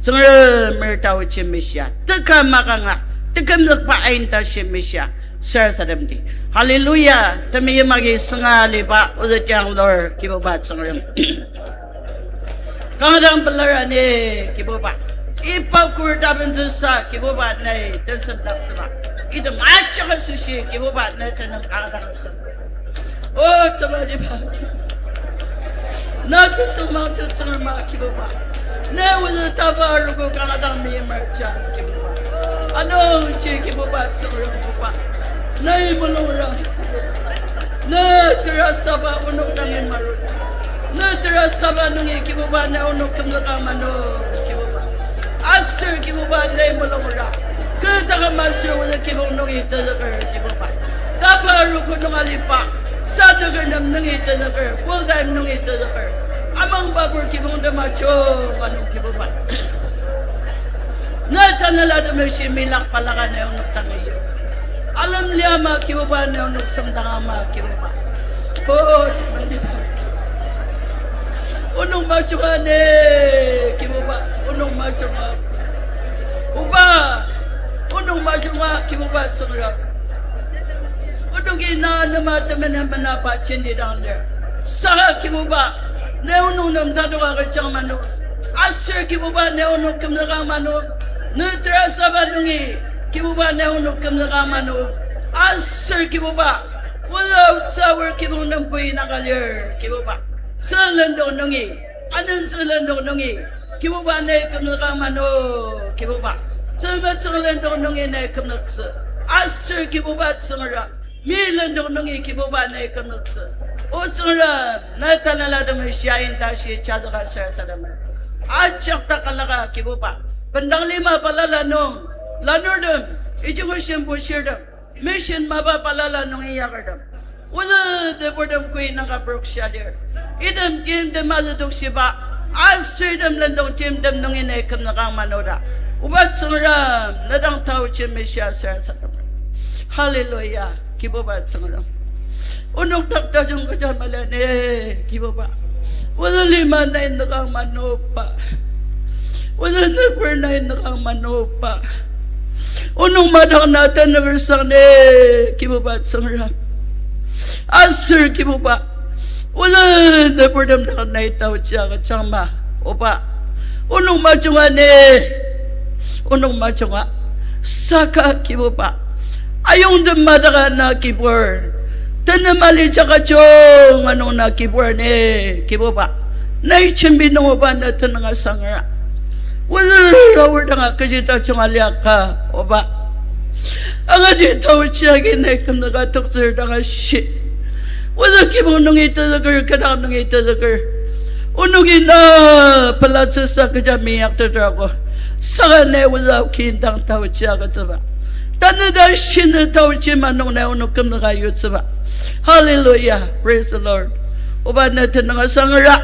Tsüngrem, mer taochi mishia, teka makanga, tekümzükba ain tashi mishia, sarasademdi. Hallelujah. Temeim agi sünga aliba ozü tiang lur Kibuba Tsüngrem. Kanga dang pelar ani, Kibuba. Iba kor tabentsüsa, Kibuba, nai tensemdaktsüba. Item ajak asoshi, Kibuba, nai tenüng kanga dang asem. O, tebaliba. Na tesüngmangtsü Tsüngrema, Kibuba. Ne ozü taba arogo kanga dang meimer ja, Kibuba. Anungji, Kibuba, Tsüngrem, Kibuba, nai mulungra. Ne terasaba onok dangi marutsü. Ne terasaba nungi, Kibuba, ne onok kümzüka mano, Kibuba. Aser, Kibuba, ne mulungra. Kü taküm aser ozü kibong nungi tezüker, Kibuba. Taba arogo nung aliba, sadüker nem nungi tezüker, full time nungi tezüker, amangbabur kibong tema chunga nung, Kibuba, ne tanela temeshi milak balaka ne onok tangi yur. Alem liama, Kibuba, ne onok semdang ama, Kibuba. O, onok majunga ni, Kibuba, onok majunga. Oba, onok majunga, Kibuba Tsüngrem. Onoki na nema temenen menaba jenti dang lir. Saka, Kibuba, ne onok nem tatok agüjang mano. Aser, Kibuba, ne onok kümzüka mano. Ne terasaba nungi, Kibuba, ne onok kümzüka mano. Aser, Kibuba, without sour kibong nem koi naka lir, Kibuba. Tsülendong nungi, anentsü lendong nungi, Kibuba, nai kümzüka mano, Kibuba. Tsümetsüng lendong nungi nai kümzüktsü. Aser, Kibuba Tsüngrem, mi lendong nungi, Kibuba, nai kümzüktsü. O Tsüngrem, na tanela temeshi ain tashi jazüka sarasademer. Ajak takalaka, Kibuba, bendang lima balala nung lanurtem, education bushirtem, mission mapa balala nung inyakertem, ozü nüburtem koi naka prokshia lir. Item timtem azüdok shiba, aser item lendong timtem nungi nai kümzükang mano ta, Oba Tsüngrem, ne dang taochi mishia sarasadem. Hallelujah, Kibuba Tsüngrem. Onok dak tajung kecha mali ni, Kibuba. Ozü lima nai nükang mano pa. Ozü nübur nai nükang mano pa. Onok madang na tanüker sang ni, Kibuba Tsüngrem. Aser, Kibuba, ozü nüburtem dang nai taochi agüjang ma, Oba. Onok majunga ni, onok majunga. Saka, Kibuba, ayongtem madaka na kibur, tenem ali jaka junga nung na kibur ni, Kibuba, nai jembi nung, Oba, na tenüng asangra. Ozü aor danga kechi tajunga liaka, Oba, angati taochi agi nai kümzüka toktsür danga shi. Ozü kibong nungi tezüker, kü dak nungi tezüker, onoki na pelatsüsa kecha meinyakteter ako. Saka nai ozü aoki indang taochi agütsüba, tanü ta shinü taochi ma nung nai onok kümzüka yutsüba. Hallelujah, praise the Lord. Oba, na tenüng asangra,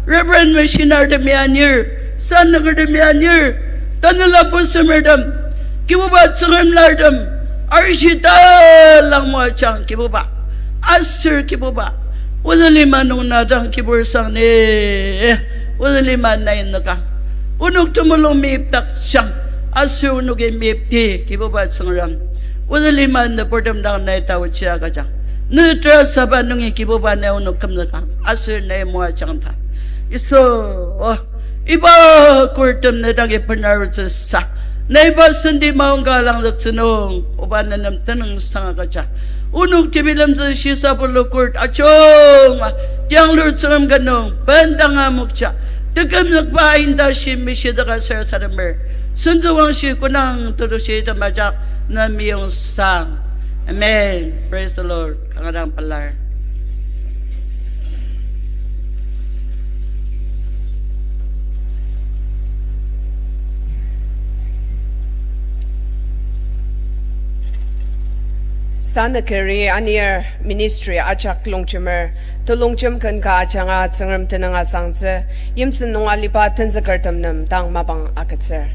Reverend missionary temi anir, sanüker temi anir, tanela pusemertem, Kibuba Tsüngrem lartem, arishi talang moajang, Kibuba. Aser, Kibuba, ozü lima nung na dang kibur sang ni, ozü lima nai nükang. Onok temulung meyipdakjang, aser onoki meyipdi, Kibuba Tsüngrem. Ozü lima nüburtem dang nai taochi agüjang. Ne terasaba nungi, Kibuba, nai onok kümzükang aser nai moajang ta, Yisu, iba kurtem ne dangi benarutsüsa, nai iba senti maongka langzüktsü nung, Oba, ne nem tenüngsang agüja. Onok tebilemtsü shisa pulu kurt ajunga tianglur Tsüngrem ka nung bendanga mokja, tekümzükba inda shi mishidaka sarasademer. Sentsüwangshi, konang tetushi temajak, na meyong sang. Amen. Praise the Lord. Kanga dang pelar. Tanü keri anir ministry ajak longjemer, telongjem ken ka ajanga Tsüngrem tenüng asangtsü, yimsen nung aliba tenzükertem nem dang mapang agütsür.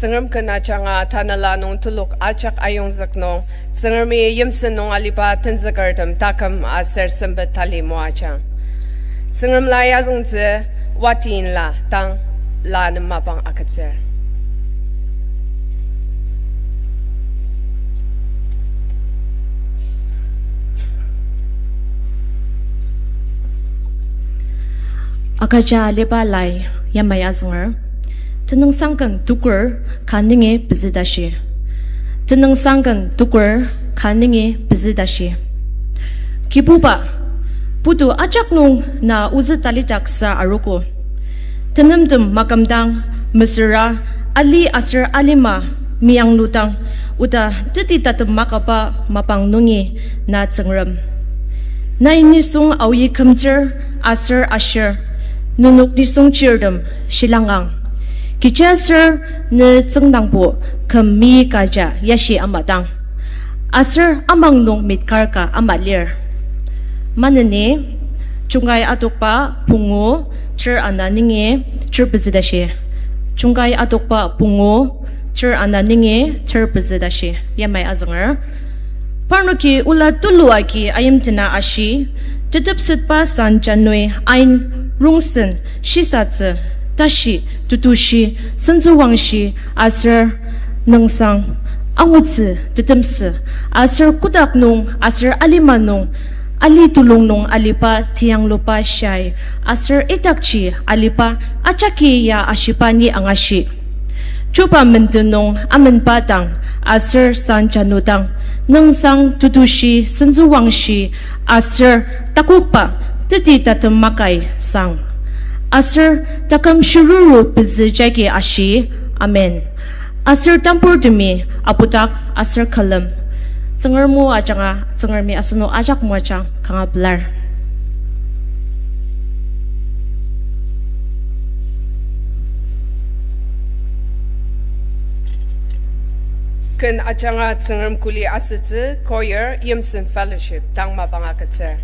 Tsüngrem ken ajanga tanela nung telok ajak ayongzük nung, Tsüngremi yimsen nung aliba tenzükertem taküm aser sempet tali moajang. Tsüngrem la yazüngtsü, wati inla tang la nem mapang agütsür. Agüja aliba lai yamai azünger. Tenüngsang ken tukur ka nungi pezü tashi. Tenüngsang ken tukur ka nungi pezü tashi. Kibuba, putu ajak nung na ozü talidak sa arogo. Tenemtem makümdang, mesüra, ali aser alima, meyangludang, oda teti tatem makaba mapang nungi na Tsüngrem. Nai nisung aoyi kümtsür aser ashir, nenok nisung chirtem shilangang. Kechiaser ne tsüngdangbo küm meyi kaja yashi amadang, aser amang nung mitkar ka ama lir. Maneni, Jungkai Adokba pungu, ter ana nungi ter pezü tashi. Jungkai Adokba pungu, ter ana nungi ter pezü tashi yamai azünger. Parnoki ola tulu agi ayimtena ashi, tetepsetba sanjanui ain rongsen shisatsü, tashi, tetushi, sentsüwangshi, aser nüngsang, angutsü, tetemsü, aser kotak nung, aser alima nung, ali tulung nung aliba teyangluba shai, aser idakji aliba ajaki ya ashiba ni angashi. Chuba menden nung amenba dang, aser sanjanudang, nüngsang, tetushi, sentsüwangshi, aser takokba, teti tatem makai sang. Aser taküm shiruru pezü jagi ashi, Amen. Aser tamburtemi apudak aser külem. Tsüngrem o ajanga, Tsüngremi asenok ajak moajang kanga pelar. Ken ajanga Tsüngrem kuli asütsü choir Yimsen Fellowship tang mapang agütsür.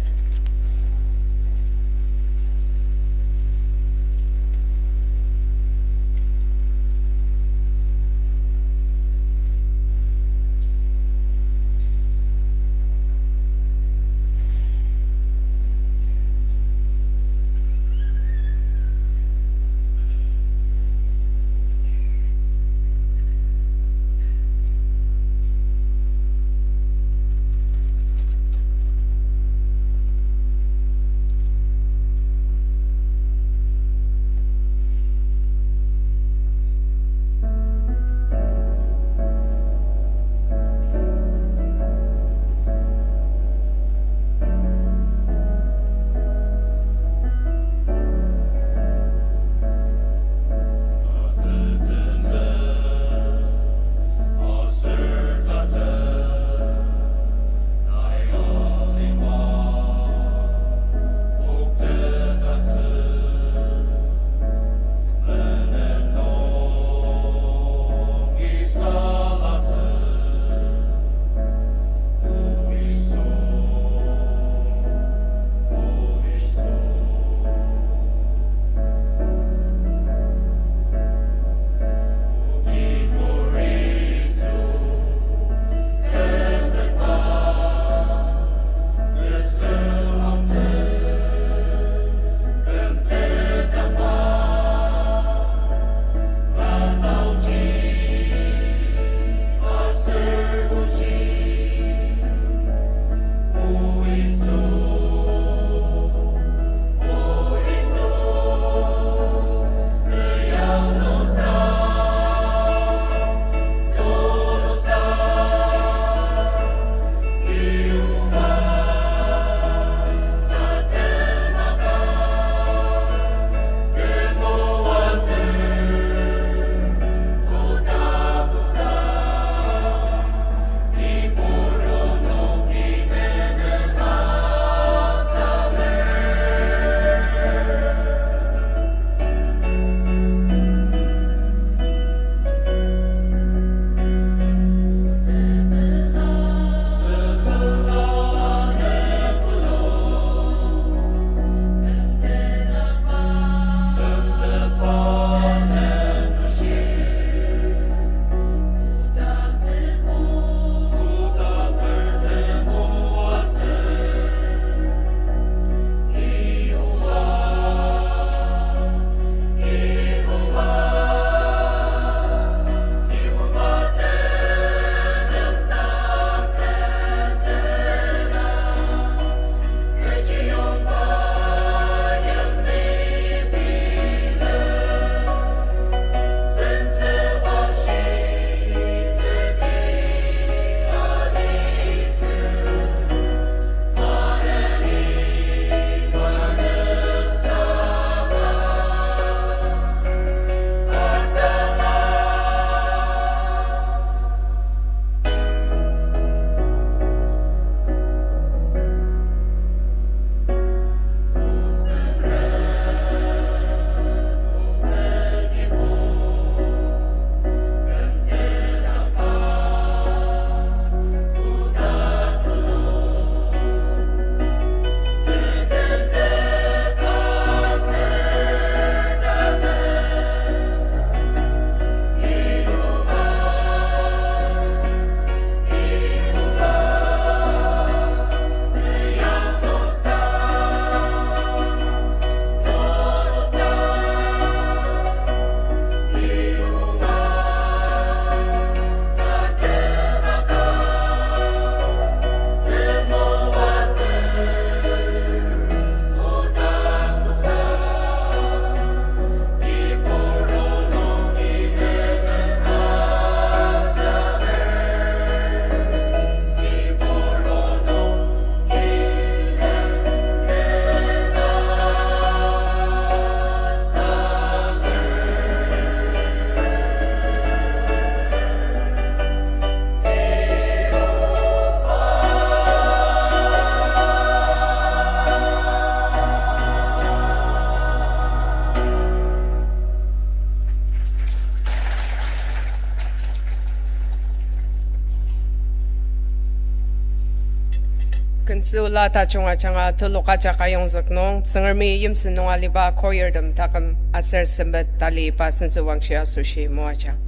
Kensüla tajung ajanga telok ajak ayongzük nung, Tsüngremi yimsü nung aliba choirtem taküm aser sempet tali iba sentsü wangshi asoshi moajang.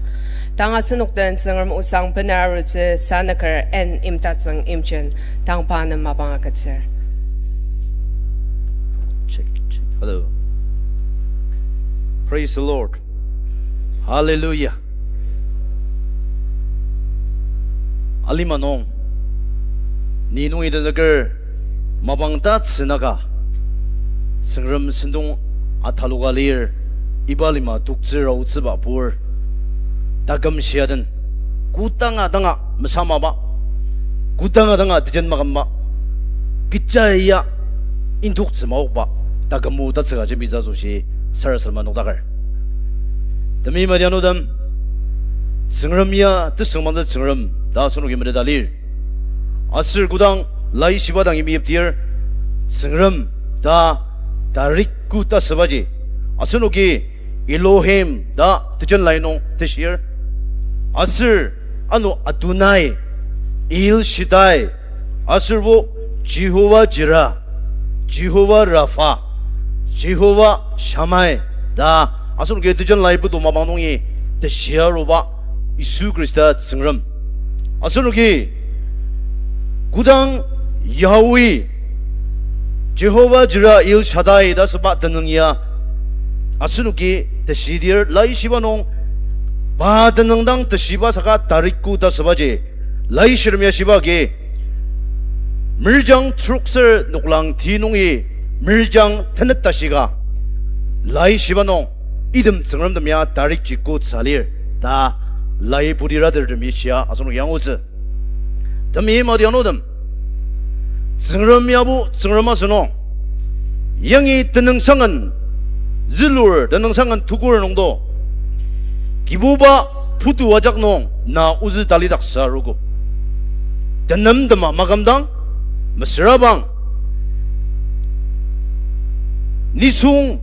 Tang asenok den Tsüngrem osang bener arutsü sanüker N. Imtatsüng Imchen, tang pa nem mapang agütsür. Check, check. Hello. Praise the Lord. Hallelujah. Alima nung, ni nungi tenzüker mapang tatsünaka, Tsüngrem sentong ataloka lir, iba lima toktsür aotsüba pur, taküm shia den, kodanga danga mesamaba, kodanga danga tejen makümba, kecha ya indoktsü maokba, takümo tatsüka jembitsü asoshi sarasadema nokdaker. Temeim adianutem, Tsüngrem ya tesüngmangtsü Tsüngrem ta asenoki meteta lir. Aser kodang laishiba dangi meyiptir, Tsüngrem ta tarik ku ta sübaji, asenoki Elohim ta tejen lai nung teshir. Aser ano Adonai, El Shaddai, aserbo Jehovah Jireh, Jehovah Rapha, Jehovah Shammah ta asenoki tejen lai putu mapang nungi teshia aruba Yisu Khrista Tsüngrem. Asenoki kodang Yahweh, Jehovah Jireh, El Shaddai ta süba tenüng ya asenoki teshidir, laishiba nung pa tenüng dang teshiba saka tarik ku ta sübaji, laishitem ya shiba agi, Meirjang trokser noklang ti nungi Meirjang tenet ta shika, laishiba nung item tsüngremtem ya tarikji kutsa lir ta lai putiratertemi shia asenoki angutsü. Temeim adianutem, Tsüngrem yabo Tsüngrem asünung, yangi Tenüngsangen, zülur Tenüngsangen tukur nungdo, Kibuba putu ajak nung na ozü talidaksa arogo. Tenemtema makümdang, mesüra bang nisung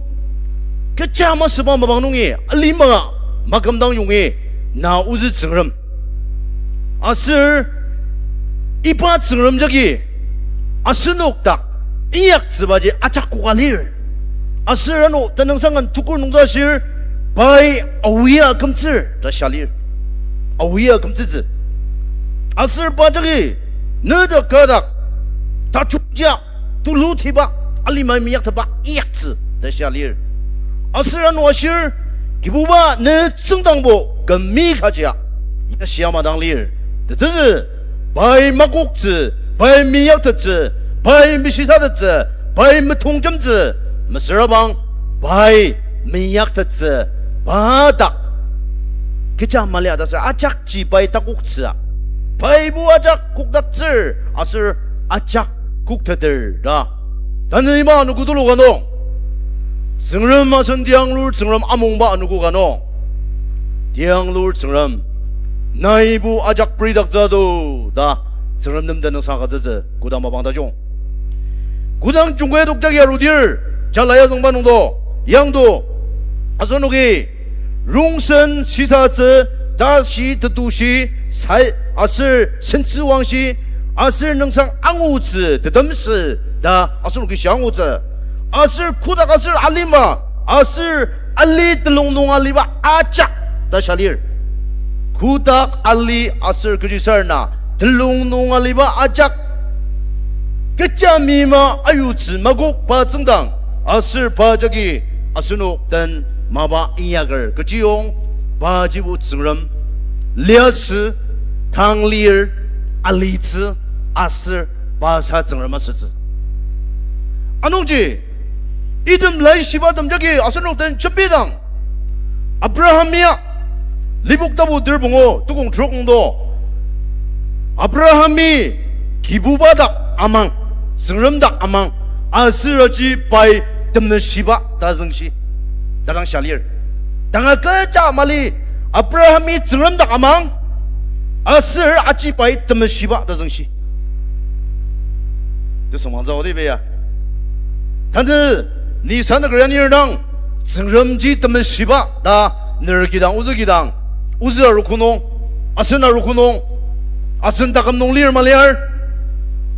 kecha masüba mapang nungi alima makümdang yongi na ozü Tsüngrem. Aser iba Tsüngrem jagi asenok dak inyaktsübaji ajak koka lir. Aser ano Tenüngsangen tukur nungdo ashir, pai aoya akümtsür ta shia lir. Aoya akümtsütsü. Aser pa jagi ne dak ka dak tajungja tulutiba, alimai minyaktetba inyaktsü ta shia lir. Aser ano ashir, Kibuba ne tsüngdangbo kü mi kajia ya shia madang lir. Tetezü, pai makoktsü, pai minyaktettsü, pai meshisatettsü, pai metongjemtsü, mesüra bang pai minyaktettsü, pa dak kecha mali ta aser ajakji pai takoktsü, paibo ajak kokdaktsür aser ajak kokteter ta. Tanü iba anogo tulu ka nung, Tsüngrem asen tianglur Tsüngrem amungba anogo ka nung, tianglur Tsüngrem, naibo ajak peridaktsü do ta Tsüngrem nem tenüngsang agütsütsü koda mapang tajung. Kodang jungkai adok jagi arudir, jalai azüngba nungdo, yangdo, asenoki rongsen shisatsü, tashi tetushi, sai aser sentsüwangshi, aser nüngsang angutsü tetemsü ta asenoki shia angutsü. Aser kotak aser alima, aser ali telung nung aliba ajak ta shia lir. Kotak ali aser kechisarena telung nung aliba ajak kecha mima ayutsü makok pa tsüngdang, aser pa jagi asenok den mapa inyaker kechiyong, pajibo Tsüngrem, liasü, tang lir, alitsü, aser pa sa Tsüngrem asütsü. Anungji, item laishibatem jagi asenok den jembidang, Abraham ya, Lipok tapu ter pungu tukong trok nungdo, Abrahami Kibuba dak amang, Tsüngrem dak amang, aser aji pai temeshiba ta züngshi, ta dang shia lir. Tanga kecha mali, Abrahami Tsüngrem dak amang, aser aji pai temeshiba ta züngshi. Tesüngmangtsü odi beya. Tanü ni sanüker ya nir dang, Tsüngremji temeshiba ta ner kidang, ozü kidang, ozü arogo nung, asen arogo nung, asen taküm nung lir maliar.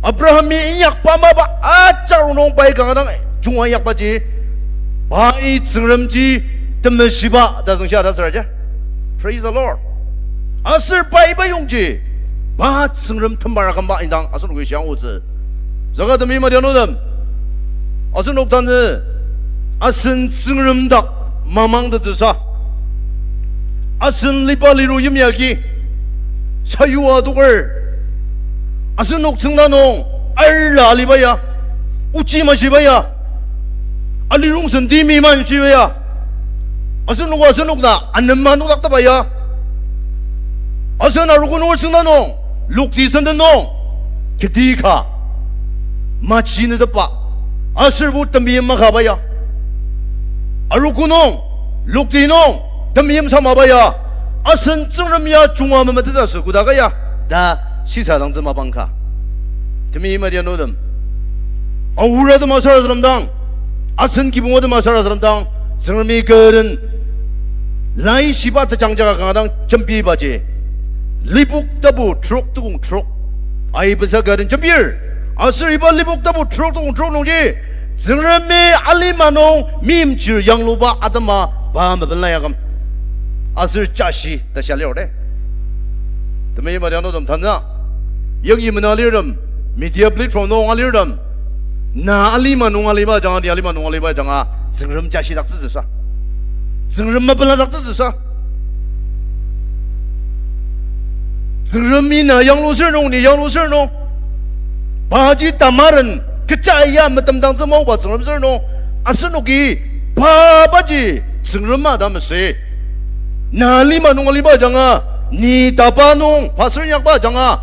Abrahami inyakba mapa ajak rongnung pai kanga dang junga inyakbaji, pai Tsüngremji temeshiba ta züngshia ta süraja. Praise the Lord. Aser pai iba yongji, pa Tsüngrem temar akümba indang asenoki shiang otsü. Saka temeim adianutem, asenok tanü asen Tsüngrem dak mamangtettsüsa, asen liba liru yimya agi sayua toker, asenok tsüngda nung arla aliba ya, ochi mashiba ya, alirongsen timi manshiba ya, asenok, asenok na anema nokdaktaba ya, asen arogo nunger tsüngda nung lokti senden nung keti ka machi netepba, aserbo temeim makaba ya, arogo nung, lokti nung temeim samaba ya, asen Tsüngrem ya junga memeteta sü koda ka ya ta shisadangtsü mapang ka. Temeim adianutem, aoratem asarasademdang, asen kibong atem asarasademdang, Tsüngremi kü den laishiba tejangjaka kanga dang jembibaji, Lipok tapu trok tukong trok aibesa kü den jembir. Aser iba Lipok tapu trok tukong trok nungji, Tsüngremi alima nung meimchir yangluba atema pa mepenla yaküm aser jashi ta shia lir de. Temeim adianutem, tanü yangi mena alirtem, media platform nung alirtem, na alima nung aliba ajanga, ni alima nung aliba ajanga, Tsüngrem jashidaktsütsüsa, Tsüngrem mepeladaktsütsüsa, Tsüngremi na yanglusür nung, ni yanglusür nung, paji tamaren kecha ya metemdangtsü maoba Tsüngrem sür nung, asenoki pa paji Tsüngrem ma ta mesü, na alima nung aliba ajanga, ni tapa nung pastor inyakba ajanga,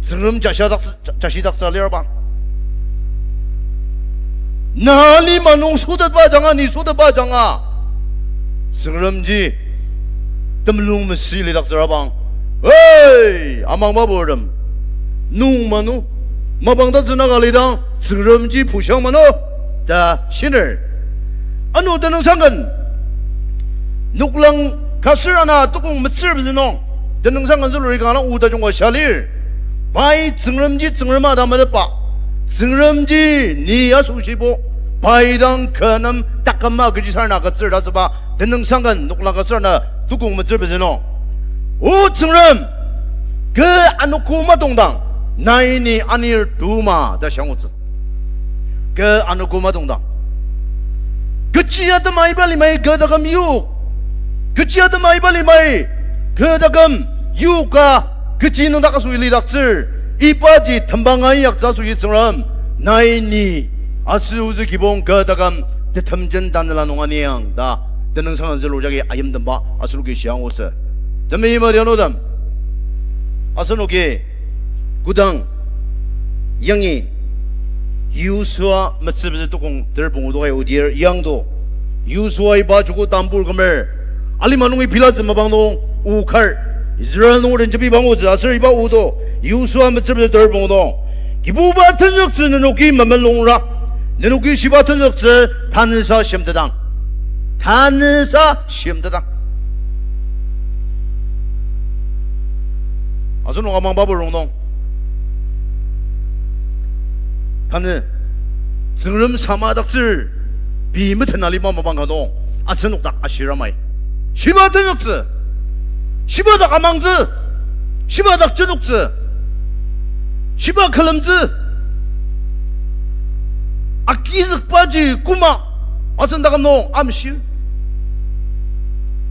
Tsüngrem jashidak-, ja-, jashidaktsü alirba. Na alima nung sotetba ajanga, ni sotetba ajanga, Tsüngremji temulung mesü lidaktsürabang. Hey, amangba purtem, nung manu, mapang tatsü naka lidang Tsüngremji pushang manu ta shiner. Ano tenüngsangken, Noklang kasür ana tukong metsür pezü nung, tenüngsangken zülur ikanglang oda jungka shia lir. Pai Tsüngremji Tsüngrem ma ta metetba, Tsüngremji ni asoshibo, pai dang kü nem taküm ma kechisarena agütsür ta asüba tenüngsangken Noklang kasür ana tukong metsür pezü nung, O Tsüngrem, kü anogo matongdang, nai ni anir tuma ta shia angutsü. Kü anogo matongdang, kechi atema iba limai kü taküm yok. Kechi atema iba limai kü taküm yoka, kechi nüngdak asü lidaktsür, ibaji tembang ayaktsü asü Tsüngrem, nai ni asü ozü kibong kü taküm tetemjen tanela nung aniang ta tenüngsang zülur jagi ayimtemba asenoki shia angutsü. Temeim adianutem, asenoki kodang yangi Yosua metsü pezü tukong ter pungu tokai odir yangdo, Yosua iba joko tambur kümer alima nungi pilatsü mapang nung o kar Israel nunger den jembiba angutsü aser iba odo, Yosua metsü pezü ter pungu nung, Kibuba tenzüktsü nenoki memulungra, nenoki shiba tenzüktsü tanüsa shimtetang. Tanüsa shimtetang. Asenok amangba purong nung, tanü Tsüngrem samadaktsür pei metena liba mapang ka nung, asenok dak ashir amai. Shiba tenzüktsü, shiba dak amangtsü, shiba dak jenoktsü, shiba külemtsü, agizükbaji koma asen taküm nung amshir.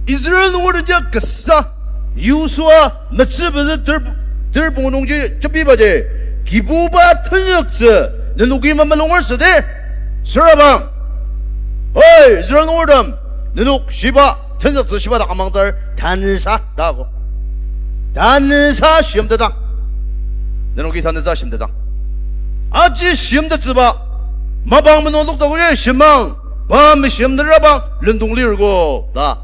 Israel nungerji kasa Yosua metsü pezü ter, ter pungu nungji jembibaji, Kibuba tenzüktsü nenoki memulunger südi. Sürabang, Oi Israel nungertem, nenok shiba tenzüktsü shiba dak amangtsür tanüsa ta ako. Tanüsa shimtetang. Nenoki tanüsa shimtetang. Aji shimtettsüba mapang meno lokta koye shimang, pa meshimtetrabang lendong lirko ta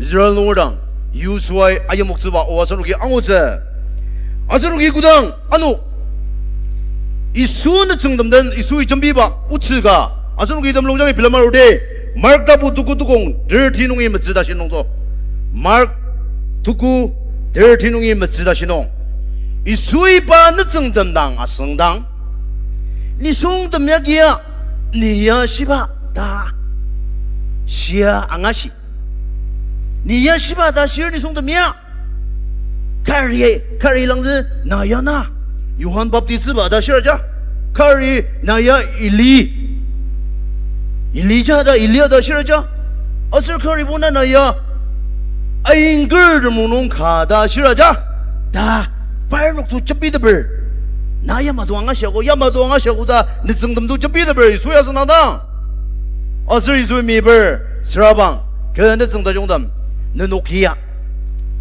Israel nunger dang Yosuai ayimoktsüba o asenoki angutsü. Asenoki kodang ano Yisu nütsüngtem den Yisui jembiba otsü ka, asenoki temulung jagi bilem arudi, Mark tapu tuku tukong thirty nungi metsü tashi nungto. Mark tuku thirty nungi metsü tashi nung. Yisui pa nütsüngtem dang asüngdang, nisungtem ya kia, ni ya shiba ta shia angashi. Ni ya shiba ta shir nisungtem ya. Kari, kari langzü na ya na, Johan Baptistba ta shir aja. Kari na ya Eli, Elija ta Elia ta shir aja. Aser karibo na na ya aingker temulung ka ta shir aja. Ta parnok to jembiteper. Na yamato angashiago, yamato angashiago ta nütsüngtem to jembiteper Yisu ya asüngdang. Aser Yisui meyiper, sürabang, kü nütsüng tajungtem, nenok ya,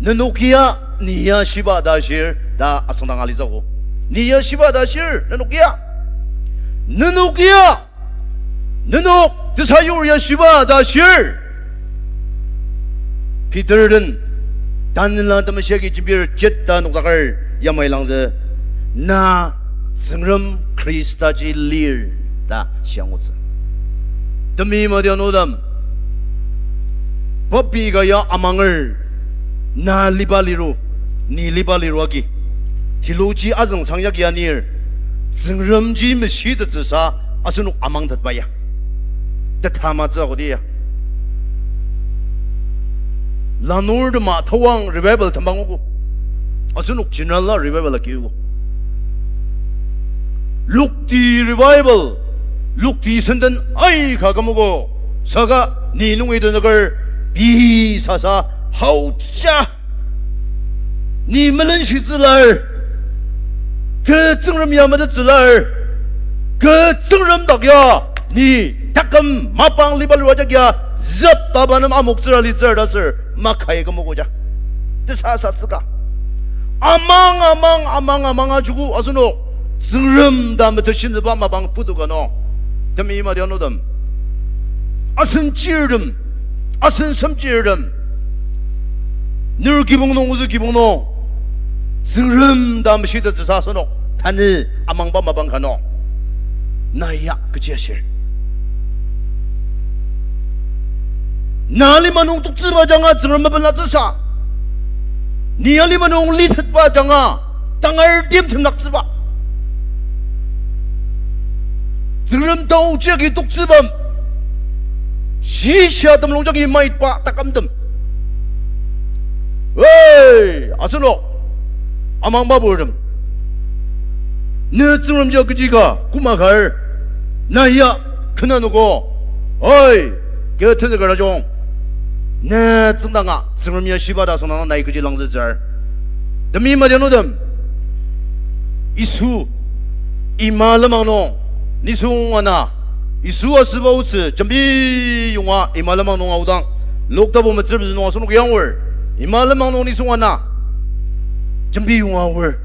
nenok ya, ni ya shiba ta shir ta asüngdang alitsüogo. Ni ya shiba ta shir, nenok ya. Nenok ya, nenok tesayur ya shiba ta shir. Peter den, Tanela Temeshi agi jembir jet ta nokdaker yamai langzü, na Tsüngrem Khristaji lir ta shia angutsü. Temeim adianutem, papi ka ya amanger, na liba liru, ni liba liru agi, theology azüng sangyak ya anir, Tsüngremji meshitettsüsa asenok amangtetba ya, tetamatsü akodi ya. Lanurtema tawang revival tembangogo. Asenok general la revival akiogo. Lokti revival, lokti senden aika kümogo. Saka ni nungi tenüker pei sasa haoja. Ni melenshitsülar, kü Tsüngrem ya metettsülar, kü Tsüngrem dak ya, ni taküm mapang liba lua jak ya, züp taba nem amoktsür alitsür ta ser makai kümogo ja. Tesasatsüka, amang, amang, amang, amang ajoko asenok Tsüngrem ta metetshitsüba mapang putu ka nung. Temeim adianutem, asen chirtem, asen semchirtem, ner kibong nung, ozü kibong nung, Tsüngrem ta meshitettsüsa asenok tanü amangba mapang ka nung, na ya kechi ashir? Na alima nung toktsüba ajanga Tsüngrem mepelatsüsa, ni alima nung litetba ajanga tangar timtemdaktsüba, Tsüngrem taoji agi toktsübem, shisa temulung jagi maitba takümtem, ei, asenok amangba purtem, ne Tsüngremji kechi ka koma kar, na ya kena nogo, oi, kü tenzüker tajung, ne tsüngdanga Tsüngrem ya shiba ta asüngdang nai kechi langzütsür? Temeim adianutem, Yisu ima lenmang nung nisung ana, Yisu asüba otsü jembi yonga ima lenmang nung aodang, Luk tapu metsür pezü nung asenok yangur, ima lenmang nung nisung ana jembi yonga aor,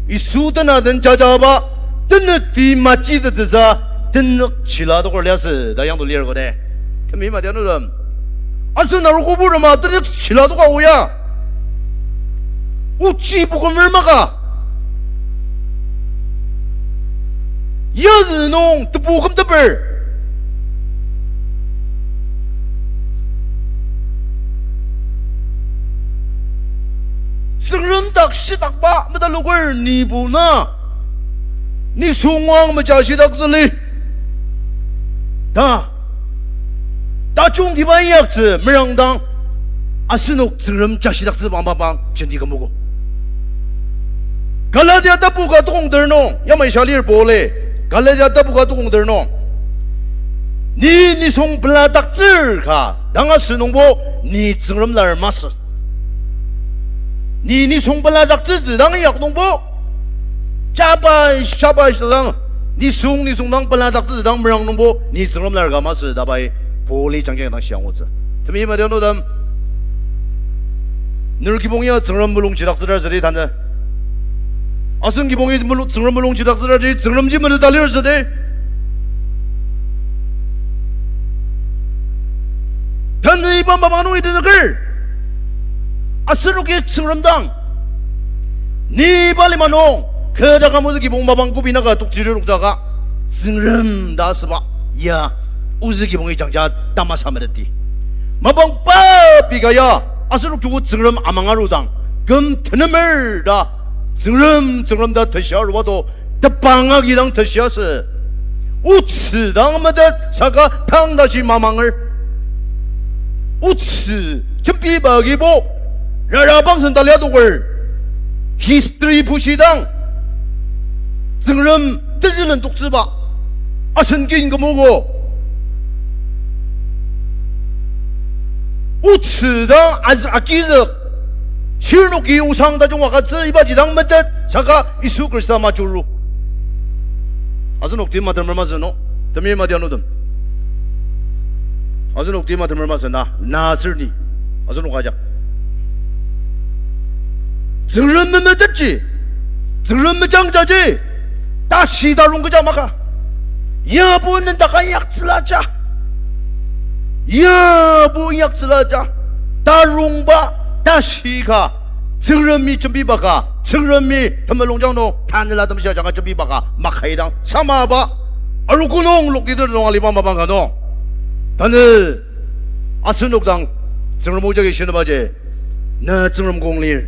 Yisu tena den jajaba, tenükti majitettsüsa, tenük chila toker liasü ta yangto lir kote. Temeim adianutem, asen arogo purtema tenük chila toka o ya, ochi pokümer maka, yazü nung tebu kümteper, Tsüngrem dak shitakba metaloker nibo na, nisung ang meja shidaktsüli ta tajungtiba inyaktsü merangdang, asenok Tsüngrem jashidaktsüba mapang jenti kümogo. Galatia tapu ka tukong ter nung yamai sha lir Paul-i, Galatia tapu ka tukong ter nung, ni nisung peladaktsür ka dang asü nungbo, ni Tsüngrem lar masü. Ni nisung peladaktsütsü dang inyaka nungbo, jaba, jaba shidang, nisung, nisung dang peladaktsütsü dang merang nungbo, ni Tsüngrem lar ka masü ta pai Paul-i jangjang dang shia angutsü. Temeim adianutem, ner kibong ya Tsüngrem mulung jidaktsüdar südi tanü. Asen kibongi mulu-, Tsüngrem mulung jidaktsüdar di, Tsüngremji meteta lir südi. Tanü iba mapang nung itenüker, asenoki Tsüngrem dang, ni iba lima nung kü taküm ozü kibong mapang kobi naka toktsüri nokjaka, Tsüngrem ta asüba ya, ozü kibongi jangja tamasa meteti. Mapang papi ka ya, asenok joko Tsüngrem amang arudang, küm tenemer ta Tsüngrem, Tsüngrem ta teshia aruba to, tepang agi dang teshia sü. Otsü dang metet saka tang tashi mamanger. Otsü jembiba agibo, rara bangsen talia toker. History bushidang, Tsüngrem tezülen toktsüba, asen kin kümogo. Otsü dang az- agizük, shirnoki osang tajung agütsü ibaji dang metet saka Yisu Khrista majuru. Asenok tima temer masü no, temeim adianutem. Asenok tima temer masü na, na aser ni. Asenok ajak Tsüngrem memetetji, Tsüngrem mejangjaji, tashi tarong kecha maka. Yabo nendaka inyaktsüla ja. Yabo inyaktsüla ja. Tarongba, tashi ka, Tsüngremi jembiba ka, Tsüngremi temulungjang nung tanela temshi ajanga jembiba ka makaidang samaba. Arogo nung lokti nung aliba mapang ka nung, tanü asenok dang Tsüngrem o jagi shinabaji, na Tsüngrem kong lir,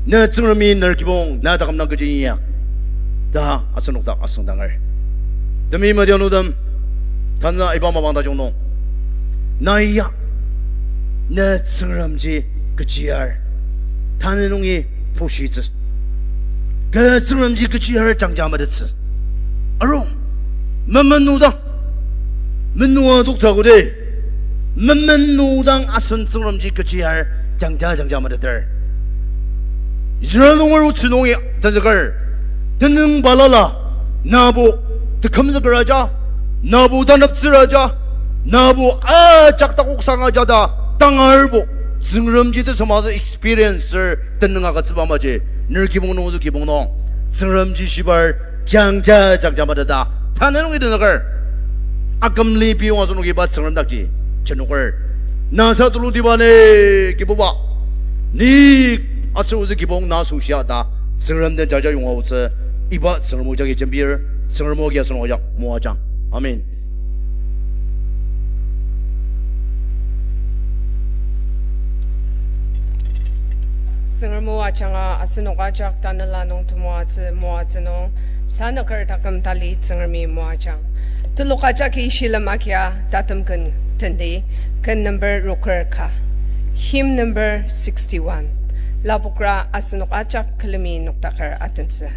na Tsüngremi ner kibong na taküm dang kechi inyak ta asenok dak asüngdanger. Temeim adianutem, tanü iba mapang tajung nung, na ya, na Tsüngremji kechiar, tanü nungi pushitsü, kü Tsüngremji kechiar jangja metettsü. Arung, memenudang, menua toktsü kodi, memenudang asen Tsüngremji kechiar jangja jangja meteter. Israel nunger otsü nungi tenzüker, tenüng balala, nabo tekümzüker aja, nabo taneptsür aja, nabo ajak takoksang aja ta tangarbo, Tsüngremji tesem aser experiencer tenüng agütsüba maji, ner kibong nung ozü kibong nung, Tsüngremji shibar jangja jangja meteta tanü nungi tenzüker. Akümli piyong asenoki iba Tsüngrem dakji jenoker. Na sa tulutiba ni Kibuba, ni aser ozü kibong na asoshia ta Tsüngrem den jaja yonga otsü, iba Tsüngrem o jagi jembir, Tsüngrem o agi asenok ajak moajang. Amen. Tsüngrem o ajanga asenok ajak tanela nung temoatsü moatsü nung, sanüker taküm tali Tsüngremi moajang. Telok ajaki shilem agia tatem ken tendi, ken number roker ka. Hymn number sixty-one. Lapokra asenok ajak külemi noktaker atentsü.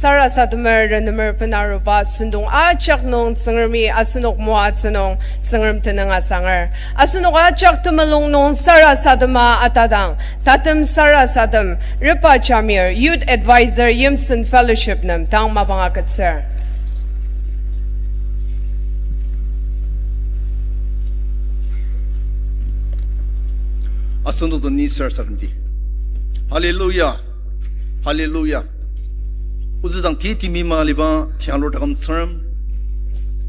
Sarasademer renemer benaruba sentong ajak nung Tsüngremi asenok moatsü nung Tsüngrem tenüng asanger. Asenok ajak temulung nung sarasadema atadang, tatem sarasadem, Repa Jamir, Youth Advisor, Yimsen Fellowship nem tang mapang agütsür. Asenok den ni sarasademdi. Hallelujah. Hallelujah. Ozü dang ti timi maliba tianglur taküm Tsüngrem.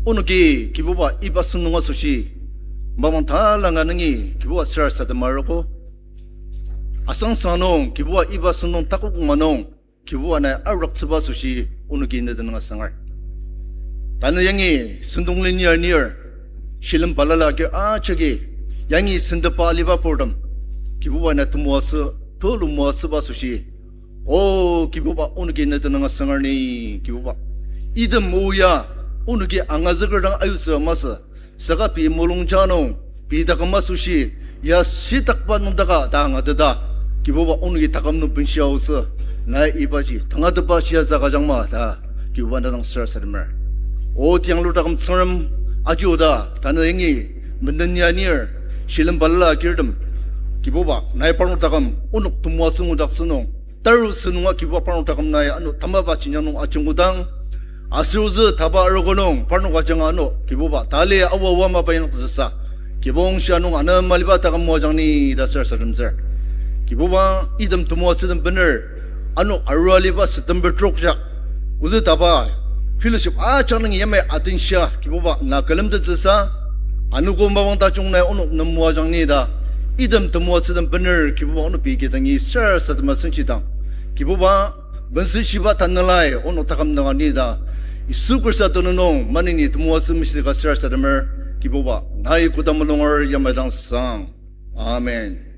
Onoki Kibuba iba sentong asoshi mapang talanga nungi Kibuba sarasadema arogo. Asangsang nung Kibuba iba sentong takok manung Kibuba nai aroktsüba asoshi onoki ne tenüng asanger. Tanü yangi sentong lenir nir, shilem balala agir ajaki, yangi sentepa aliba purtem, Kibuba nai temoatsü, tulu moatsüba asoshi, O Kibuba, onoki ne tenüng asanger ni, Kibuba. Item o ya, onoki angazüker dang ayutsü masü, saka pei mulungja nung, pei taküm asoshi, ya shitakba nüngdaka ta angateta, Kibuba, onoki taküm nung benshia aotsü, nai ibaji tangatetba shia zaka jangma ta, Kibuba, ne dang sarasademer. O tianglur taküm Tsüngrem, aji oda, tanü yangi, menden ya nir, shilem balala agirtem, Kibuba, nai parnok taküm onok temoatsü ngudaktsü nung, tarutsü nunga Kibuba parnok taküm nai ano tamaba jenjang nung ajungudang, aser ozü taba arogo nung parnok ajanga ano Kibuba tali awa awa mapa inyaktsüsa, kibong shia nung ana maliba taküm moajang ni ta sarasademtsür. Kibuba item temoatsütem bener, ano arua aliba September trok jak, ozü taba fellowship ajak nung yamai atenshia Kibuba na külemtettsüsa, anogo mapang tajung nai onok nem moajang ni ta, item temoatsütem bener Kibuba onok pei kidangi sarasadema senchidang, Kibuba bensenshiba tanelai onok taküm nunga ni ta, Yisu Khrista tenüng nung maneni temoatsü mishika sarasademer, Kibuba nai koda mulunger yamai dang sang. Amen.